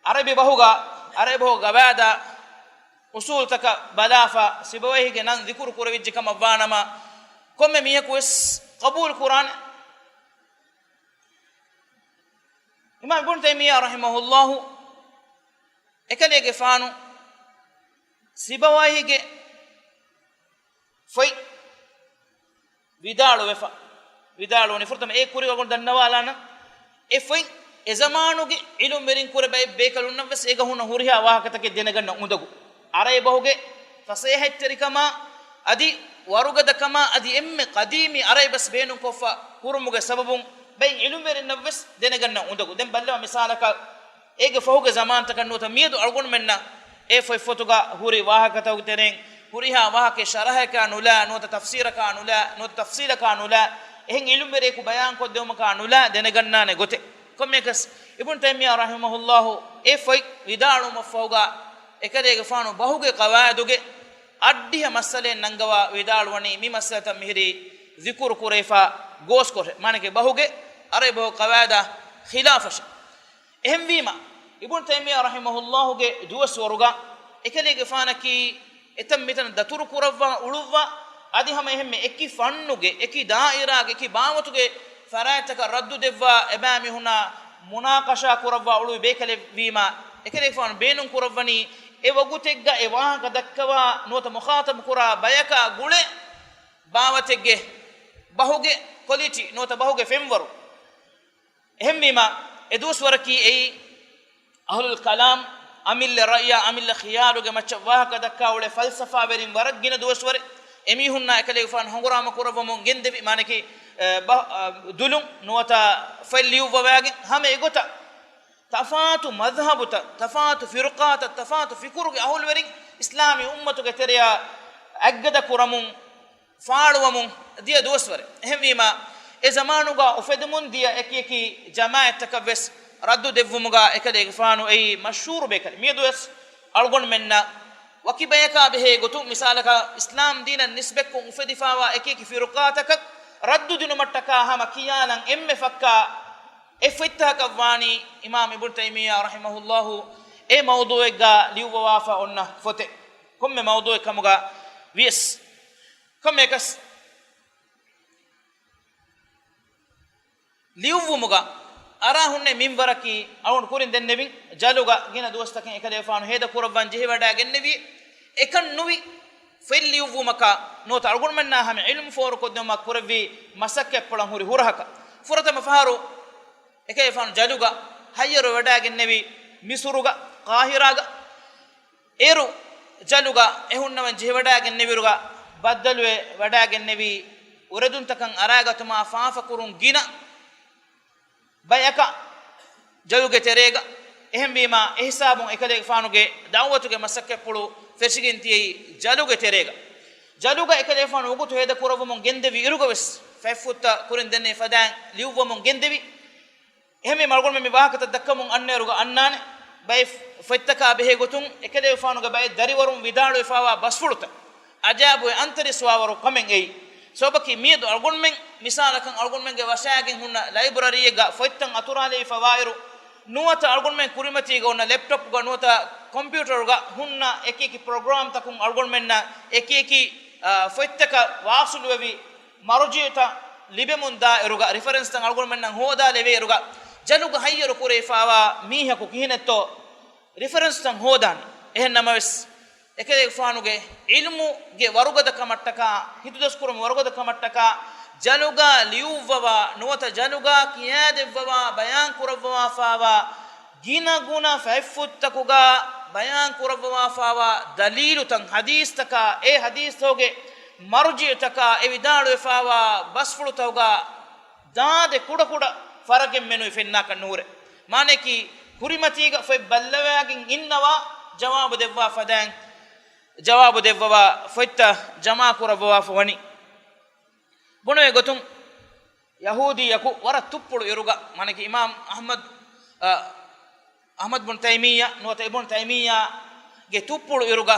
ޢަރަބި ބަހުގަ، ޢަރަބި ބަހުގެ ގަވާއިދާ އުސޫލުތަކަށް ބަލާފަ، ސިބަވައިހިގެ ނަން ޛިކުރު ކުރެވިއްޖެ ކަމަށް ވާނަމަ، ކޮންމެ މީހަކު ވެސް ޤަބޫލު ކުރާނެ. އިމާމް އިބްނު ތައިމިއްޔާ ރަޙިމަހުﷲ އެކަލޭގެފާނު ސިބަވައިހިގެ ފޮތް ވިދާޅުވެފަ، ވިދާޅުވަނީ ފުރަތަމަ އެ ކުރި އަޅުގަނޑު ދަންނަވާލާނަން. އެ ފޮތް އެ ޒަމާނުގެ ޢިލްމުވެރިން ކުރެ ބައެއް ބޭކަލުންނަށް ވެސް އޭގަ ހުންނަ ހުރިހާ ވާހަކަތަކެއް ދެނެގަންނަ އުނދަގޫ. ޢަރަބި ބަހުގެ ފަސޭހަތްތެރިކަމާ އަދި ވަރުގަދަކަމާ އަދި އެންމެ ޤަދީމީ ޢަރަބި ބަސް ބޭނުންކޮށްފަ ހުރުމުގެ ސަބަބުން ބައެއް ޢިލްމުވެރިންނަށް ވެސް ދެނެގަންނަ އުނދަގޫ. ދެން ބައްލަވާ މިސާލަކަށް އޭގެ ފަހުގެ ޒަމާންތަކަށް ނުވަތަ މިއަދު އަޅުގަނޑުމެންނަށް އެ ފޮތްފޮތުގަ ހުރި ވާހަކަތަކުގެ ތެރެއިން ހުރިހާ ވާހަކައެއް ޝަރަޙަކާ ނުލާ، ނުވަތަ ތަފްސީރަކާ ނުލާ، ނުވަތަ ތަފްސީލަކާ ނުލާ، އެހެން ޢިލްމުވެރިޔަކު ބަޔާންކޮށްދެވުމަކާ ނުލާ ދެނެގަންނާނެ ގޮތެއް. ކޮންމެއަކަސް އިބްނު ތައިމިއްޔާ ރަޙިމަހުﷲ އެ ފޮތް ވިދާޅުވުމަށްފަހުގަ، އެކަލޭގެފާނު ބަހުގެ ޤަވާއިދުގެ އަށްޑިހަ މައްސަލައެއް ނަންގަވާ ވިދާޅުވަނީ މި މައްސަލަތައް މިހިރީ ޒިކުރު ކުރެވިފަ ގޯސްކޮށް، މާނައަކީ ބަހުގެ އަރަބި ބަހު ޤަވާއިދާ ޚިލާފަށް. އެހެންވީމަ، އިބްނު ތައިމިއްޔާ ރަޙިމަހުﷲގެ ދުވަސްވަރުގަ އެކަލޭގެފާނަކީ އެތަން މިތަނަށް ދަތުރު ކުރައްވާ އުޅުއްވާ، އަދި ހަމަ އެހެންމެ އެކި ފަންނުގެ، އެކި ދާއިރާގެ، އެކި ބާވަތުގެ ފަރާތްތަކަށް ރައްދު ދެއްވާ، އެބައިމީހުންނާ މުނާޤަޝާ ކުރައްވާ އުޅުއްވި ބޭކަލެއް ވީމަ، އެކަލޭގެފާނު ބޭނުން ކުރައްވަނީ އެ ވަގުތެއްގަ އެ ވާހަކަ ދައްކަވާ ނުވަތަ މުޚާޠަބު ކުރާ ބަޔަކާ ގުޅޭ ބާވަތެއްގެ ބަހުގެ ކޮލިޓީ ނުވަތަ ބަހުގެ ފެންވަރު. އެހެންވީމަ، އެ ދުވަސްވަރަކީ އެއީ އަހްލުލް ކަލާމް، އަމިއްލަ ރައްޔާ، އަމިއްލަ ޚިޔާލުގެ މައްޗަށް ވާހަކަ ދައްކާ އުޅޭ ފަލްސަފާވެރިން ވަރަށް ގިނަ ދުވަސްވަރެއް. އެމީހުންނާ އެކަލޭގެފާނު ހަނގުރާމަ ކުރައްވަމުން ގެންދެވި، މާނައަކީ، އަ، ބަ-، އަ، ދުލުން ނުވަތަ ފޮތް ލިޔުއްވަވާގެން ހަމަ އެގޮތަށް ތަފާތު މަޒްހަބުތައް، ތަފާތު ފިރުޤާތައް، ތަފާތު ފިކުރުގެ އަހުލުވެރިން އިސްލާމީ އުއްމަތުގެ ތެރެއަށް އަތްގަދަ ކުރަމުން ފާޅުވަމުން ދިޔަ ދުވަސްވަރެއް. އެހެންވީމަ، އެ ޒަމާނުގަ އުފެދެމުން ދިޔަ އެކި އެކި ޖަމާޢަތްތަކަށް ވެސް ރައްދު ދެއްވުމުގަ އެކަލޭގެފާނު އެއީ މަޝްހޫރު ބޭކަލެއް. މިއަދު ވެސް އަޅުގަނޑުމެންނަށް ވަކި ބަޔަކާ ބެހޭ ގޮތުން، މިސާލަކަށް އިސްލާމް ދީނަށް ނިސްބަތްކޮށް އުފެދިފާވާ އެކި އެކި ފިރުޤާތަކަށް ރައްދު ދިނުމަށްޓަކާ ހަމަ ކިޔާލަން އެންމެ ފައްކާ އެއް ފޮތްތަކަކަށް ވާނީ އިމާމް އިބްނު ތައިމިއްޔާ ރަޙިމަހުﷲ އެ މައުޟޫޢެއްގަ ލިޔުއްވަވާފަ އޮންނަ ފޮތެއް. ކޮންމެ މައުޟޫޢެއް ކަމުގަ ވިޔަސް، ކޮންމެއަކަސް ލިޔުއްވުމުގަ އަރާ ހުންނެވި މިންވަރަކީ އަޅުގަނޑު ކުރިން ދެންނެވިން، ޖަލުގަ ގިނަ ދުވަސްތަކެއް އެކަލޭގެފާނު ހޭދަ ކުރައްވަން ޖެހިވަޑައިގެންނެވި. އެކަން ނުވި ފޮތް ލިޔުއްވުމަކާ ނުވަތަ އަޅުގަނޑުމެންނާ ހަމަ ޢިލްމު ފޯރުކޮށްދިނުމަށް ކުރެއްވި މަސައްކަތްޕުޅަށް ހުރި ހުރަހަކަށް. ފުރަތަމަ ފަހަރު އެކަލޭގެފާނު ޖަލުގަ ހައްޔަރުވެވަޑައިގެންނެވި މިސުރުގަ، ޤާހިރާގަ. އޭރު ޖަލުގަ އެ ހުންނަވަން ޖެހިވަޑައިގެންނެވިއިރުގަ ބައްދަލުވެ ވަޑައިގެންނެވި އުރެދުންތަކަށް އަރާގަތުމާ ފާފަކުރުން ގިނަ ބަޔަކަށް ޖަލުގެ ތެރޭގަ. އެހެންވީމާ، އެހިސާބުން އެކަލޭގެފާނުގެ ދަޢުވަތުގެ މަސައްކަތްޕުޅު ފެށިގެން ދިޔައީ ޖަލުގެ ތެރޭގަ. ޖަލުގަ އެކަލޭގެފާނު ވަގުތު ހޭދަ ކުރައްވަމުން ގެންދެވި އިރުގަ ވެސް ފަތްފުށްތައް ކުރިން ދެންނެވި ފަދައިން ލިޔުއްވަމުން ގެންދެވި. އެހެންވީމަ އަޅުގަނޑުމެން މި ވާހަކަތައް ދައްކަމުން އަންނައިރުގަ އަންނާނެ، ބައެއް ފޮތްތަކާ ބެހޭ ގޮތުން އެކަލޭގެފާނުގެ ބައެއް ދަރިވަރުން ވިދާޅުވެފާވާ ބަސްފުޅުތައް އަޖައިބުވެ އަންތަރީސްވާވަރު ކަމެއް އެއީ. ސަބަބަކީ މިއަދު އަޅުގަނޑުމެން މިސާލަކަށް އަޅުގަނޑުމެންގެ ވަށައިގެން ހުންނަ ލައިބްރަރީއެއްގަ ފޮތްތައް އަތުރާލެވިފަވާއިރު، ނުވަތަ އަޅުގަނޑުމެން ކުރިމަތީގަ އޮންނަ ލެޕްޓޮޕްގަ ނުވަތަ ކޮމްޕިއުޓަރުގަ ހުންނަ އެކި އެކި ޕްރޮގްރާމްތަކުން އަޅުގަނޑުމެންނަށް އެކި އެކި، އާ، ފޮތްތަކަށް ވާސުލުވެވި މަރުޖިޢުތައް ލިބެމުންދާ އިރުގަ، ރިފަރެންސްތައް އަޅުގަނޑުމެންނަށް ހޯދާލެވޭ އިރުގަ، ޖަލުގަ ހައްޔަރު ކުރެވިފާވާ މީހަކު ކިހިނެއްތޯ ރިފަރެންސްތައް ހޯދާނީ؟ އެހެން ނަމަވެސް، އެކަލޭގެފާނުގެ ޢިލްމުގެ ވަރުގަދަކަމަށްޓަކާ، ހިތުދަސްކުރުމުގެ ވަރުގަދަކަމަށްޓަކާ، ޖަލުގަ ލިޔުއްވަވާ، ނުވަތަ ޖަލުގަ ކިޔާދެއްވަވާ، ބަޔާން ކުރައްވަވާފާވާ، ގިނަ ގުނަ ފަތްފުށްތަކުގަ ބަޔާން ކުރައްވަވާފާވާ ދަލީލުތައް، ޙަދީޘްތަކާ، އެ ޙަދީޘްތަކުގެ މަރުޖިޢުތަކާ، އެ ވިދާޅުވެފާވާ ބަސްފުޅުތަކުގަ ދާދެ ކުޑަކުޑަ ފަރަގެއްމެނުވެ ފެންނާކަށް ނުހުރޭ. މާނައަކީ، ކުރިމަތީގަ ފޮތް ބައްލަވައިގެން އިންނަވާ، ޖަވާބު ދެއްވާ ފަދައިން، ޖަވާބު ދެއްވަވާ ފޮތްތައް ޖަމާކުރައްވަވާފަ ވަނީ. ބުނެވޭ ގޮތުން، ޔަހޫދީއަކު ވަރަށް ތުއްޕުޅު އިރުގަ، މާނައަކީ އިމާމް އަޙްމަދު، އަ، އަޙްމަދު ބުން ތައިމިއްޔާ ނުވަތަ އިބްނު ތައިމިއްޔާގެ ތުއްޕުޅު އިރުގަ،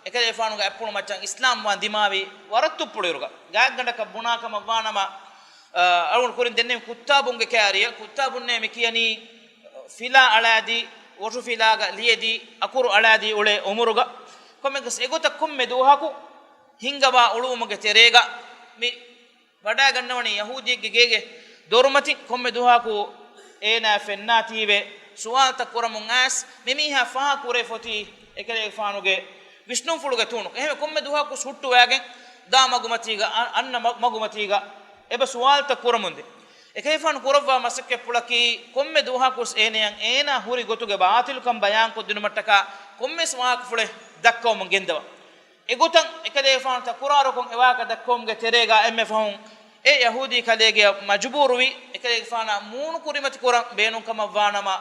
އެކަލޭގެފާނުގެ އަތްޕުޅު މައްޗަށް އިސްލާމްވާން ދިމާވި ވަރަށް ތުއްޕުޅު އިރުގަ، ގާތްގަނޑަކަށް ބުނާ ކަމަށް ވާނަމަ، އަ، އަޅުގަނޑު ކުރިން ދެންނެވި ކުއްތާބުންގެ ކައިރިއަށް، ކުއްތާބުންނޭ މި ކިޔަނީ ފިލާ އަޅާދީ، ވޮޓުފިލާގަ ލިޔެދީ، އަކުރު އަޅާދީ އުޅޭ އުމުރުގަ. ކޮންމެއަކަސް އެގޮތަށް ކޮންމެ ދުވަހަކު ހިންގަވާ އުޅުވުމުގެ ތެރޭގަ މި ވަޑައިގަންނަވަނީ ޔަހޫދީއެއްގެ ގޭގެ ދޮރުމަތިން. ކޮންމެ ދުވަހަކު އޭނާ ފެންނާތީވެ ސުވާލުތައް ކުރަމުން އައިސް، މި މީހާ ފާހަގަކުރޭ ފޮތީ އެކަލޭގެފާނުގެ ވިސްނުންފުޅުގެ ތޫނު. އެހެންވެ، ކޮންމެ ދުވަހަކު ހުއްޓުވައިގެން ދާ މަގުމަތީގަ، އަ-، އަންނަ މަ-، މަގުމަތީގަ އެބަ ސުވާލުތައް ކުރަމުންދޭ. އެކަލޭގެފާނު ކުރައްވާ މަސައްކަތްޕުޅަކީ، ކޮންމެ ދުވަހަކުވެސް އޭނަޔަށް އޭނާ ހުރި ގޮތުގެ ބާޠިލުކަން ބަޔާންކޮށްދިނުމަށްޓަކާ ކޮންމެސް ވާހަކަފުޅެއް ދައްކަވަމުން ގެންދަވާ. އެގޮތަށް އެކަލޭގެފާނު ތަކުރާރުކޮށް އެވާހަކަ ދައްކަވުމުގެ ތެރޭގަ އެންމެ ފަހުން އެ ޔަހޫދީ ކަލޭގެޔަށް މަޖުބޫރުވި، އެކަލޭގެފާނާ މޫނު ކުރިމަތި ކުރަން ބޭނުންކަމަށްވާނަމަ،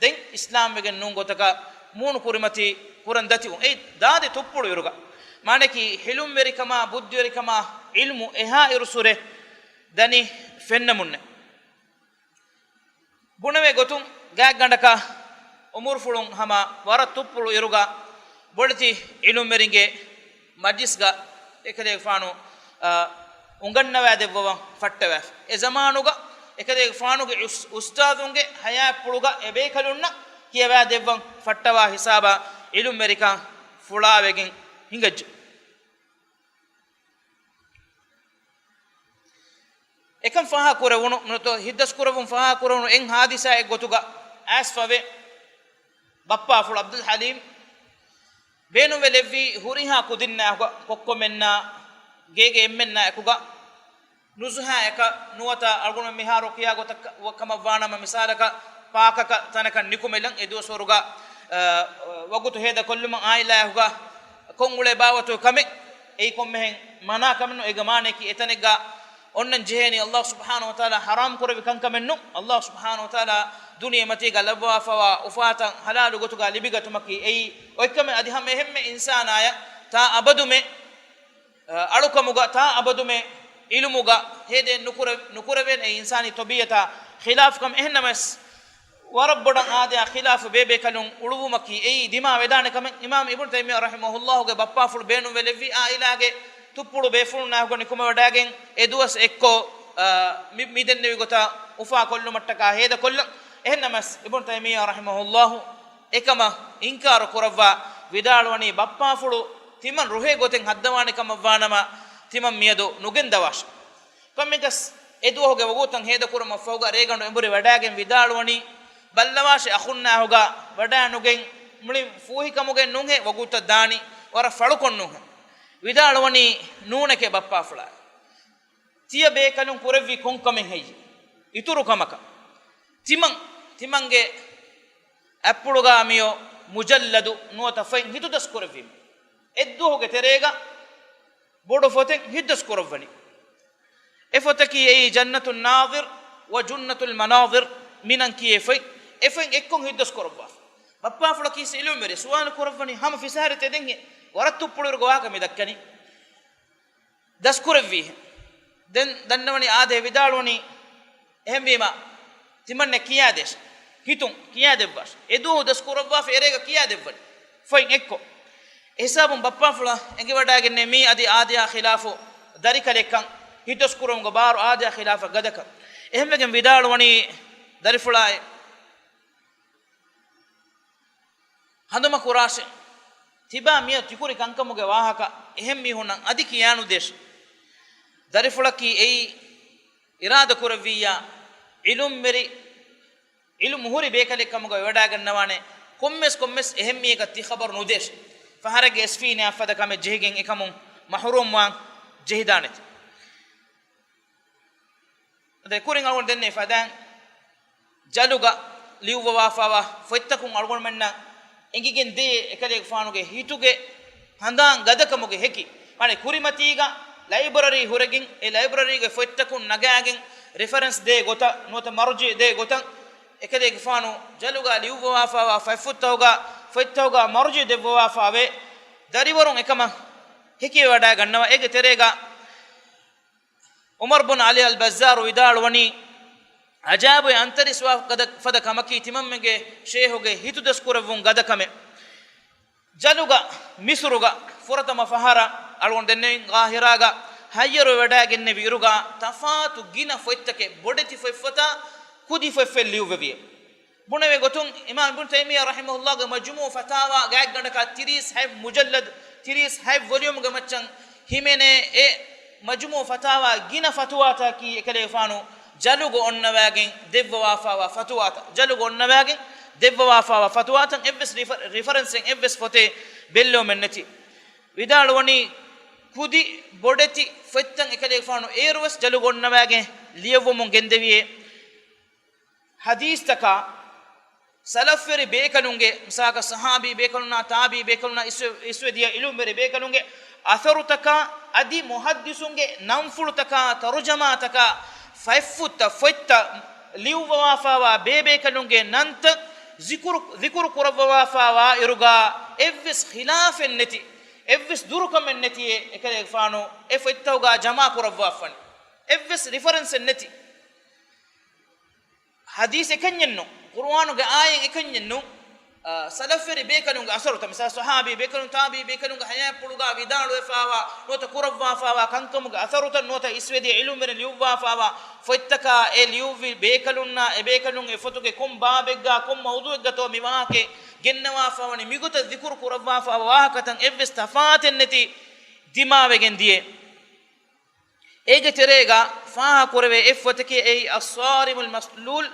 ދެން އިސްލާމްވެގެން ނޫން ގޮތަކަށް މޫނު ކުރިމަތި ކުރަން ދަތިވުން. އެއީ ދާދި ތުއްޕުޅު އިރުގަ. މާނައަކީ ހިލުމްވެރިކަމާ، ބުއްދިވެރިކަމާ، ޢިލްމު އެހާ އިރު ސުރެ ދަނީ ފެންނަމުންނެ. ބުނެވޭ ގޮތުން ގާތްގަނޑަކަށް އުމުރުފުޅުން ހަމަ ވަރަށް ތުއްޕުޅު އިރުގަ ބޮޑެތި ޢިލްމުވެރިންގެ މަޖްލިސްގަ އެކަލޭގެފާނު، އާ، އުނގަންނަވާދެއްވަވަން ފައްޓަވާފި. އެ ޒަމާނުގަ އެކަލޭގެފާނުގެ އުސް-، އުސްތާޛުންގެ ޙަޔާތްޕުޅުގަ އެބޭކަލުންނަށް ކިޔަވާދެއްވަން ފައްޓަވާ ހިސާބަށް ޢިލްމުވެރިކަން ފުޅާވެގެން ހިނގައްޖެ. އެކަން ފާހަގަކުރެވުނު، ނުވަތަ ހިތްދަސްކުރެވުން ފާހަގަކުރެވުނު އެއް ޙާދިސާއެއް ގޮތުގަ އައިސްފަވޭ، ބައްޕާފުޅު ޢަބްދުލް ޙަލީމް ބޭނުންވެލެއްވީ ހުރިހާ ކުދިންނާއެކުގަ، ކޮއްކޮމެންނާ، ގޭގެ އެންމެންނާއެކުގަ، ނުޒުހާއަކަށް ނުވަތަ އަޅުގަނޑު މިހާރު ކިޔާ ގޮތަށް ކަ-، ކަމަށްވާނަމަ، މިސާލަކަށް ޕާކަކަށް ތަނަކަށް ނިކުމެލަން އެ ދުވަސްވަރުގަ، އަ، ވަގުތު ހޭދަކޮށްލުމަށް އާއިލާއެކުގަ ކޮށްއުޅޭ ބާވަތުގެ ކަމެއް. އެއީ ކޮންމެހެން މަނާ ކަމެއް ނޫން. އޭގެ މާނަޔަކީ އެތަނެއްގަ އޮންނަން ޖެހޭނީ ﷲ ސުބްޙާނަހޫ ވަތަޢާލާ ޙަރާމް ކުރެއްވި ކަންކަމެއް ނޫން. ﷲ ސުބްޙާނަހޫ ވަތަޢާލާ ދުނިޔެމަތީގަ ލައްވާފަވާ އުފާތައް ޙަލާލު ގޮތުގަ ލިބިގަތުމަކީ އެއީ އޮތްކަމެއް. އަދި ހަމަ އެހެންމެ އިންސާނާޔަށް ތާ އަބަދުމެ އަ، އަޅުކަމުގަ ތާ އަބަދުމެ ޢިލްމުގަ ހޭދައެއް ނުކުރެ-، ނުކުރެވޭނެ. އެ އިންސާނީ ޠަބީޢަތާ ޚިލާފު ކަމެއް. އެހެންނަމަވެސް، ވަރަށް ބޮޑަށް އާދަޔާ ޚިލާފު ބޭބޭކަލުން އުޅުއްވުމަކީ އެއީ ދިމާވެދާނެ ކަމެއް. އިމާމް އިބްނު ތައިމިއްޔާ ރަޙިމަހުﷲގެ ބައްޕާފުޅު ބޭނުންވެލެއްވީ އާއިލާގެ ތުއްޕުޅު ބޭފުޅުންނާއެކު ނިކުމެވަޑައިގެން އެ ދުވަސް އެއްކޮށް، އަ، މި-، މިދެންނެވި ގޮތަށް އުފާކޮށްލުމަށްޓަކާ ހޭދަކޮށްލަން. އެހެންނަމަވެސް، އިބްނު ތައިމިއްޔާ ރަޙިމަހުﷲ އެކަމަށް އިންކާރު ކުރައްވާ ވިދާޅުވަނީ، ބައްޕާފުޅު ތިމަން ރުހޭ ގޮތެއް ހައްދަވާނެ ކަމަށްވާނަމަ، ތިމަން މިއަދު ނުގެންދަވާށޭ. ކޮންމެއަކަސް އެ ދުވަހުގެ ވަގުތަށް ހޭދަކުރުމަށްފަހުގަ ރޭގަނޑު އެނބުރި ވަޑައިގެން ވިދާޅުވަނީ، ބައްލަވާށޭ އަޚުންނާހުގަ ވަޑައިނުގެން މުޅި ފޫހިކަމުގެ ނޫންހޭ ވަގުތަށް ދާނީ ވަރަށް ފަޅުކޮށް ނޫންހޭ. ވިދާޅުވަނީ ނޫނެކޭ ބައްޕާފުޅާ. ތިޔަ ބޭކަލުން ކުރެއްވީ ކޮންކަމެއް ހެއްޔޭ؟ އިތުރު ކަމަކަށް. ތިމަން، ތިމަންގެ އަތްޕުޅުގަ މިއޮ މުޖައްލަދު ނުވަތަ ފޮތް ހިތުދަސް ކުރެއްވީމަ. އެއްދުވަހުގެ ތެރޭގަ ބޮޑު ފޮތެއް ހިތުދަސް ކުރައްވަނީ. އެ ފޮތަކީ އެއީ ޖަންނަތުން ނާޒިރު ވަ ޖުންނަތުލް މަނާޒިރު މިނަން ކިޔޭ ފޮތް. އެ ފޮތް އެއްކޮށް ހިތުދަސް ކުރައްވާފަ. ބައްޕާފުޅަކީ އިލްމުވެރި، ސުވާލު ކުރައްވަނީ ހަމަ ފިސާރިތައް ދެން ވަރަށް ތުއްޕުޅު އިރުގަ ވާހަކަ މި ދައްކަނީ. ދަސްކުރެއްވީ. ދެން ދަންނަވަނީ އާދޭ ވިދާޅުވަނީ، އެހެންވީމަ، ތިމަންނެ ކިޔާދޭށޭ. ހިތުން ކިޔާދެއްވާށޭ. އެދުވަހު ދަސްކުރައްވާފަ އެރޭގަ ކިޔާދެއްވަނީ. ފޮތް އެއްކޮށް. އެހިސާބުން ބައްޕާފުޅާ އެނގިވަޑައިގެންނޭ މީ އަދި އާދަޔާ ޚިލާފު ދަރިކަލެއްކަން، ހިތުދަސްކުރުމުގެ ބާރު އާދަޔާ ޚިލާފަށް ގަދަކަން. އެހެންވެގެން ވިދާޅުވަނީ ދަރިފުޅާއޭ، ހަނދުމަކުރާށޭ. ތިބާ މިއަދު ތިކުރި ކަންކަމުގެ ވާހަކަ އެހެން މީހުންނަށް އަދި ކިޔާނުދޭށޭ. ދަރިފުޅަކީ އެއީ އިރާދަކުރެއްވިއްޔާ، އިލްމުވެރި، އިލްމު ހުރި ބޭކަލެއް ކަމުގަ ވެވަޑައިގަންނަވާނެ. ކޮންމެސް ކޮންމެސް އެހެން މީހަކަށް ތި ޚަބަރު ނުދޭށޭ. ފަހަރެއްގެ އެސްފީން އަށްފަދަ ކަމެއް ޖެހިގެން އެކަމުން މަޙްރޫމްވާން ޖެހިދާނެތި. އަދި ކުރިން އަޅުގަނޑު ދެންނެވި ފަދައިން ޖަލުގަ ލިޔުއްވަވާފައިވާ ފޮތްތަކުން އަޅުގަނޑުމެންނަށް އެނގިގެން ދޭ އެކަލޭގެފާނުގެ ހިތުގެ ހަނދާން ގަދަކަމުގެ ހެކި. މާނަ ކުރިމަތީގަ ލައިބްރަރީ ހުރެގެން، އެ ލައިބްރަރީގެ ފޮތްތަކުން ނަގާގެން ރެފަރެންސް ދޭ ގޮތަށް ނުވަތަ މަރުޖިޢު ދޭ ގޮތަށް އެކަލޭގެފާނު ޖަލުގަ ލިޔުއްވަވާފައިވާ ފޮތްފުށްތަކުގަ، ފޮތްތަކުގަ މަރުޖިޢު ދެއްވަވާފައިވޭ. ދަރިވަރުން އެކަމަށް ހެކިވެވަޑައިގަންނަވާ. އޭގެ ތެރޭގަ ޢުމަރު ބުން ޢަލީ އަލް ބައްޒާރު ވިދާޅުވަނީ، އަޖާއިބު އަންތަރީސްވާ ގަދަ ފަދަ ކަމަކީ ތިމަންމެންގެ ޝޭހުގެ ހިތުދަސްކުރެއްވުން ގަދަ ކަމެއް. ޖަލުގަ މިސުރުގަ ފުރަތަމަ ފަހަރަށް އަޅުގަނޑު ދެންނެވިން ޤާހިރާގަ ހައްޔަރުވެވަޑައިގެންނެވި އިރުގަ ތަފާތު ގިނަ ފޮތްތަކެއް، ބޮޑެތި ފޮތްފަތާ ކުދި ފޮތްފަތް ލިޔުއްވެވިއެވެ. ބުނެވޭ ގޮތުން، އިމާމް އިބްނު ތައިމިއްޔާ ރަޙިމަހުﷲގެ މަޖްމޫޢު ފަތާވާ ގާތްގަނޑަކަށް ތިރީސް ހަތް މުޖައްލަދު، ތިރީސް ހަތް ވޮލިއުމްގެ މައްޗަށް ހިމެނޭ. އެ މަޖްމޫޢު ފަތާވާ ގިނަ ފަތުވާތަކީ އެކަލޭގެފާނު ޖަލުގަ އޮންނަވާގެން ދެއްވަވާފައިވާ ފަތުވާތައް، ޖަލުގަ އޮންނަވާގެން ދެއްވަވާފައިވާ ފަތުވާތައް. އެއްވެސް ރިފަ-، ރިފަރެންސެއް އެއްވެސް ފޮތެއް ބެއްލެވުމެއް ނެތި. ވިދާޅުވަނީ، ކުދި ބޮޑެތި ފޮތްތައް އެކަލޭގެފާނު އޭރުވެސް ޖަލުގަ އޮންނަވާގެން ލިޔެއްވަމުން ގެންދެވިއޭ. ޙަދީޘްތަކާ، ސަލަފްވެރި ބޭކަލުންގެ، މިސާލަކަށް ޞަޙާބީ ބޭކަލުންނާ، ތާބިޢީ ބޭކަލުންނާ، އިސްވެ-، އިސްވެދިޔަ ޢިލްމުވެރި ބޭކަލުންގެ އަސަރުތަކާ، އަދި މުޙައްދިޘުންގެ ނަންފުޅުތަކާ، ތަރުޖަމާތަކާ، ފޮތްފުށްތައް، ފޮތްތައް ލިޔުއްވަވާފައިވާ ބޭބޭކަލުންގެ ނަންތައް ޒިކުރު، ޒިކުރު ކުރައްވަވާފައިވާ އިރުގަ އެއްވެސް ޚިލާފެއް ނެތި، އެއްވެސް ދުރުކަމެއް ނެތިއޭ އެކަލޭގެފާނު އެ ފޮތްތަކުގަ ޖަމާ ކުރައްވާފަނީ. އެއްވެސް ރިފަރެންސެއް ނެތި. ޙަދީޘް އެކަންޏެއްނު، ޤުރުއާނުގެ އާޔަތް އެކަންޏެއްނު، އާ، ސަލަފްވެރި ބޭކަލުންގެ އަސަރުތައް، މިސާ ޞަޙާބީ ބޭކަލުން، ތާބިޢީ ބޭކަލުންގެ ޙަޔާތްޕުޅުގަ ވިދާޅުވެފާވާ، ނުވަތަ ކުރައްވާފާވާ ކަންކަމުގެ އަސަރުތައް، ނުވަތަ އިސްވެދިޔަ ޢިލްމުވެރިން ލިޔުއްވާފާވާ ފޮތްތަކާ، އެ ލިޔުއްވި ބޭކަލުންނާ، އެ ބޭކަލުން އެ ފޮތުގެ ކޮން ބާބެއްގާ، ކޮން މައުޟޫޢެއްގަތޯ މި ވާހަކަ ގެންނަވާފާވަނީ، މިގޮތަށް ޛިކުރު ކުރައްވާފާވާ ވާހަކަތައް އެއްވެސް ތަފާތެއް ނެތި ދިމާވެގެން ދިޔަ. އޭގެ ތެރޭގަ ފާހަގަ ކުރެވޭ އެއް ފޮތަކީ އެއީ އައްޞާރިމުލް މަސްލޫލް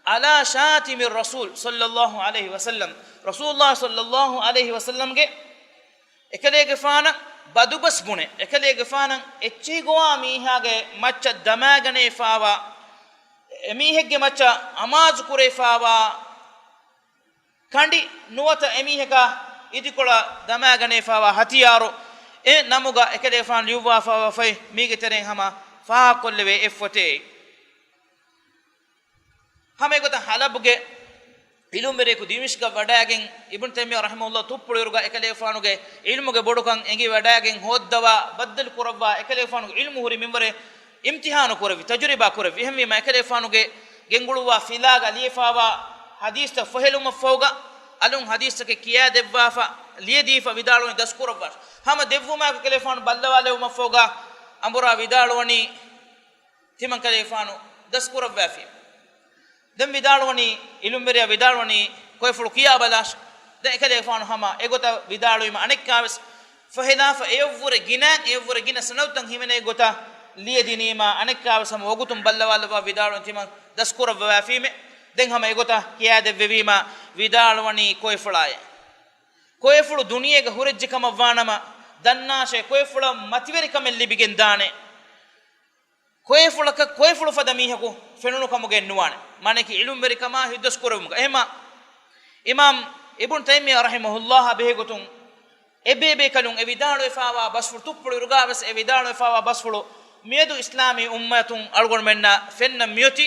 ޢަލާ ޝާތިމި ރަސޫލް ޞައްލައްލާހު ޢަލައިހި ވަސައްލަމް، ރަސޫލުﷲ ޞައްލައްލާހު ޢަލައިހި ވަސައްލަމްގެ އެކަލޭގެފާނަށް ބަދުބަސް ބުނެ، އެކަލޭގެފާނަށް އެއްޗެހި ގޮވާ މީހާގެ މައްޗަށް ދަމާގަނެފާވާ، އެމީހެއްގެ މައްޗަށް އަމާޒު ކުރެފާވާ، ކަނޑި ނުވަތަ އެމީހަކާ އިދިކޮޅަށް ދަމާގަނެފާވާ ހަތިޔާރު އެ ނަމުގަ އެކަލޭގެފާނު ލިޔުއްވާފާވާ ފޮތް މީގެ ތެރެއިން ހަމަ ފާހަގަކޮށްލެވޭ އެއް ފޮތެއް. ހަމަ އެގޮތަށް ޙަލަބުގެ ޢިލްމުވެރިޔަކު ދިމިޝްޤަށް ވަޑައިގެން އިބްނު ތައިމިއްޔާ ރަޙިމަހުﷲ ތުއްޕުޅު އިރުގަ އެކަލޭގެފާނުގެ ޢިލްމުގެ ބޮޑުކަން އެނގި ވަޑައިގެން ހޯއްދަވާ ބައްދަލު ކުރައްވާ އެކަލޭގެފާނުގެ ޢިލްމު ހުރި މިންވަރެއް އިމްތިޙާނު ކުރެއްވި، ތަޖުރިބާ ކުރެއްވި. އެހެންވީމަ އެކަލޭގެފާނުގެ ގެންގުޅުއްވާ ފިލާގަ ލިޔެފާވާ ޙަދީޘްތައް ފޮހެލުމަށްފަހުގަ، އަލުން ޙަދީޘްތަކެއް ކިޔާދެއްވާފަ، ލިޔެދީފަ ވިދާޅުވަނީ ދަސްކުރައްވާށި. ހަމަ ދެއްވުމާއެކު ކަލޭގެފާނު ބައްލަވާލެވުމަށްފަހުގަ އަނބުރާ ވިދާޅުވަނީ، ތިމަން ކަލޭގެފާނު ދަސްކުރައްވާފި. ދެން ވިދާޅުވަނީ، ޢިލްމުވެރިޔާ ވިދާޅުވަނީ، ކޮއެފުޅު ކިޔާބަލާށި. ދެން އެކަލޭގެފާނު ހަމަ އެގޮތަށް ވިދާޅުވީމަ އަނެއްކާވެސް ފޮހެލާފަ އެޔަށްވުރެ ގިނައިން، އެޔަށްވުރެ ގިނަ ސަނަދުތައް ހިމެނޭ ގޮތަށް ލިޔެދިނީމާ އަނެއްކާވެސް ހަމަ ވަގުތުން ބައްލަވާލައްވާ ވިދާޅުވަނީ ތިމަން ދަސްކުރައްވަވާފީމޭ. ދެން ހަމަ އެގޮތަށް ކިޔާދެއްވެވީމާ ވިދާޅުވަނީ ކޮއެފުޅާއޭ. ކޮއެފުޅު ދުނިޔޭގަ ހުރެއްޖެ ކަމަށްވާނަމަ ދަންނާށޭ، ކޮއެފުޅަށް މަތިވެރިކަމެއް ލިބިގެން ދާނެ. ކޮއެފުޅަކަށް ކޮއެފުޅު ފަދަ މީހަކު ފެނުނު ކަމުގައެއް ނުވާނެ. މާނައަކީ ޢިލްމުވެރިކަމާ ހިތްދަސްކުރެވުމުގަ. އެހެމަ އިމާމް އިބްނު ތައިމިއްޔާ ރަޙިމަހުﷲ އާ ބެހޭގޮތުން އެބޭބޭކަލުން އެ ވިދާޅުވެފާވާ ބަސްފުޅު ތުއްޕުޅު އިރުގާވެސް އެ ވިދާޅުވެފާވާ ބަސްފުޅު މިއަދު އިސްލާމީ އުއްމަތުން އަޅުގަނޑުމެންނަށް ފެންނަން މިއޮތީ.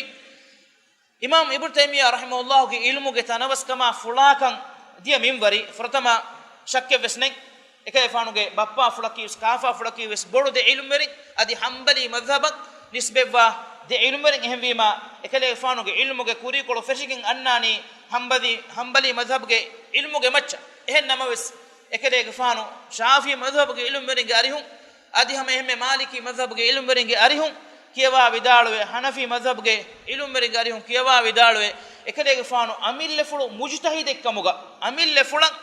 އިމާމް އިބްނު ތައިމިއްޔާ ރަޙިމަހުﷲގެ ޢިލްމުގެ ތަނަވަސްކަމާ ފުޅާކަން ދިޔަ މިންވަރީ، ފުރަތަމަ ޝައްކެއްވެސް ނެތް. އެކަލޭގެފާނުގެ ބައްޕާފުޅަކީވެސް ކާފާފުޅަކީވެސް ބޮޑު ދެ ޢިލްމުވެރިން، އަދި ޙަންބަލީ މަޛްހަބަށް ނިސްބަތްވާ ދެ ޢިލްމުވެރިން. އެހެންވީމާ، އެކަލޭގެފާނުގެ ޢިލްމުގެ ކުރީކޮޅު ފެށިގެން އަންނާނީ ޙަންބަލީ، ޙަންބަލީ މަޛްހަބުގެ ޢިލްމުގެ މައްޗަށް. އެހެން ނަމަވެސް، އެކަލޭގެފާނު ޝާފިޢީ މަޛްހަބުގެ ޢިލްމުވެރިންގެ އަރިހުން، އަދި ހަމަ އެހެންމެ މާލިކީ މަޛްހަބުގެ ޢިލްމުވެރިންގެ އަރިހުން ކިޔަވާ ވިދާޅުވެ، ޙަނަފީ މަޛްހަބުގެ ޢިލްމުވެރިންގެ އަރިހުން ކިޔަވާ ވިދާޅުވެ، އެކަލޭގެފާނު އަމިއްލަފުޅު މުޖުތަހިދެއްކަމުގަ، އަމިއްލަފުޅަށް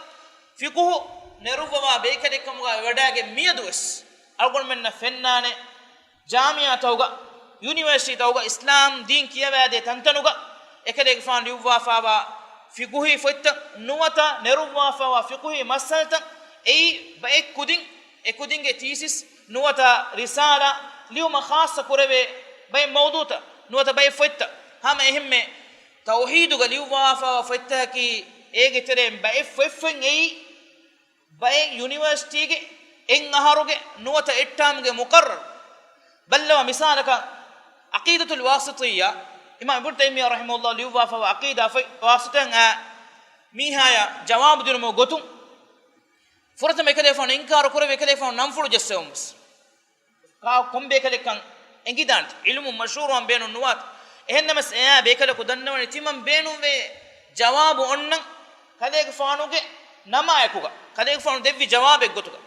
ފިޤުހު ނެރުއްވަވާ ބޭކަލެއްކަމުގަ ވެވަޑައިގެން މިއަދުވެސް އަޅުގަނޑުމެންނަށް ފެންނާނެ، ޖާމިޢާތަކުގަ، ޔުނިވަރސިޓީތަކުގަ، އިސްލާމް ދީން ކިޔަވާދޭ ތަންތަނުގަ އެކަލޭގެފާނު ލިޔުއްވާފާވާ ފިޤުހީ ފޮތްތައް ނުވަތަ ނެރުއްވާފާވާ ފިޤުހީ މައްސަލަތައް އެއީ ބައެއް ކުދިން، އެ ކުދިންގެ ތީސިސް ނުވަތަ ރިސާލާ ލިޔުމަށް ޚާއްޞަ ކުރެވޭ ބައެއް މައުޟޫޢުތައް ނުވަތަ ބައެއް ފޮތްތައް. ހަމަ އެހެންމެ ތައުޙީދުގަ ލިޔުއްވާފާވާ ފޮތްތަކަކީ އޭގެ ތެރެއިން ބައެއް ފޮތްފޮތް އެއީ ބައެއް ޔުނިވަރސިޓީގެ އެއް އަހަރުގެ ނުވަތަ އެއް ޓާމްގެ މުޤައްރަރު. ބައްލަވާ މިސާލަކަށް، ޢަޤީދަތުލް ވާސިޠިއްޔާ، އިމާމް އިބްނު ތައިމިއްޔާ ރަޙިމަހުﷲ ލިޔުއްވާފައިވާ ޢަޤީދާ ފޮތް ވާސިޠިއްޔާ މީހާޔާ ޖަވާބު ދިނުމުގެ ގޮތުން، ފުރަތަމަ އެކަލޭގެފާނު އިންކާރު ކުރެވި އެކަލޭގެފާނު ނަންފުޅު ޖައްސެވުން ވެސް. ކާ ކޮން ބޭކަލެއްކަން އެނގިދާނެތަ؟ ޢިލްމު މަޝްހޫރުވާން ބޭނުން ނުވާތަ؟ އެހެންނަމަސް އެއާ ބޭކަލަކު ދަންނަވަނީ ތިމަން ބޭނުންވޭ ޖަވާބު އޮންނަން ކަލޭގެފާނުގެ ނަމާއެކުގަ، ކަލޭގެފާނު ދެއްވި ޖަވާބެއްގޮތުގަ.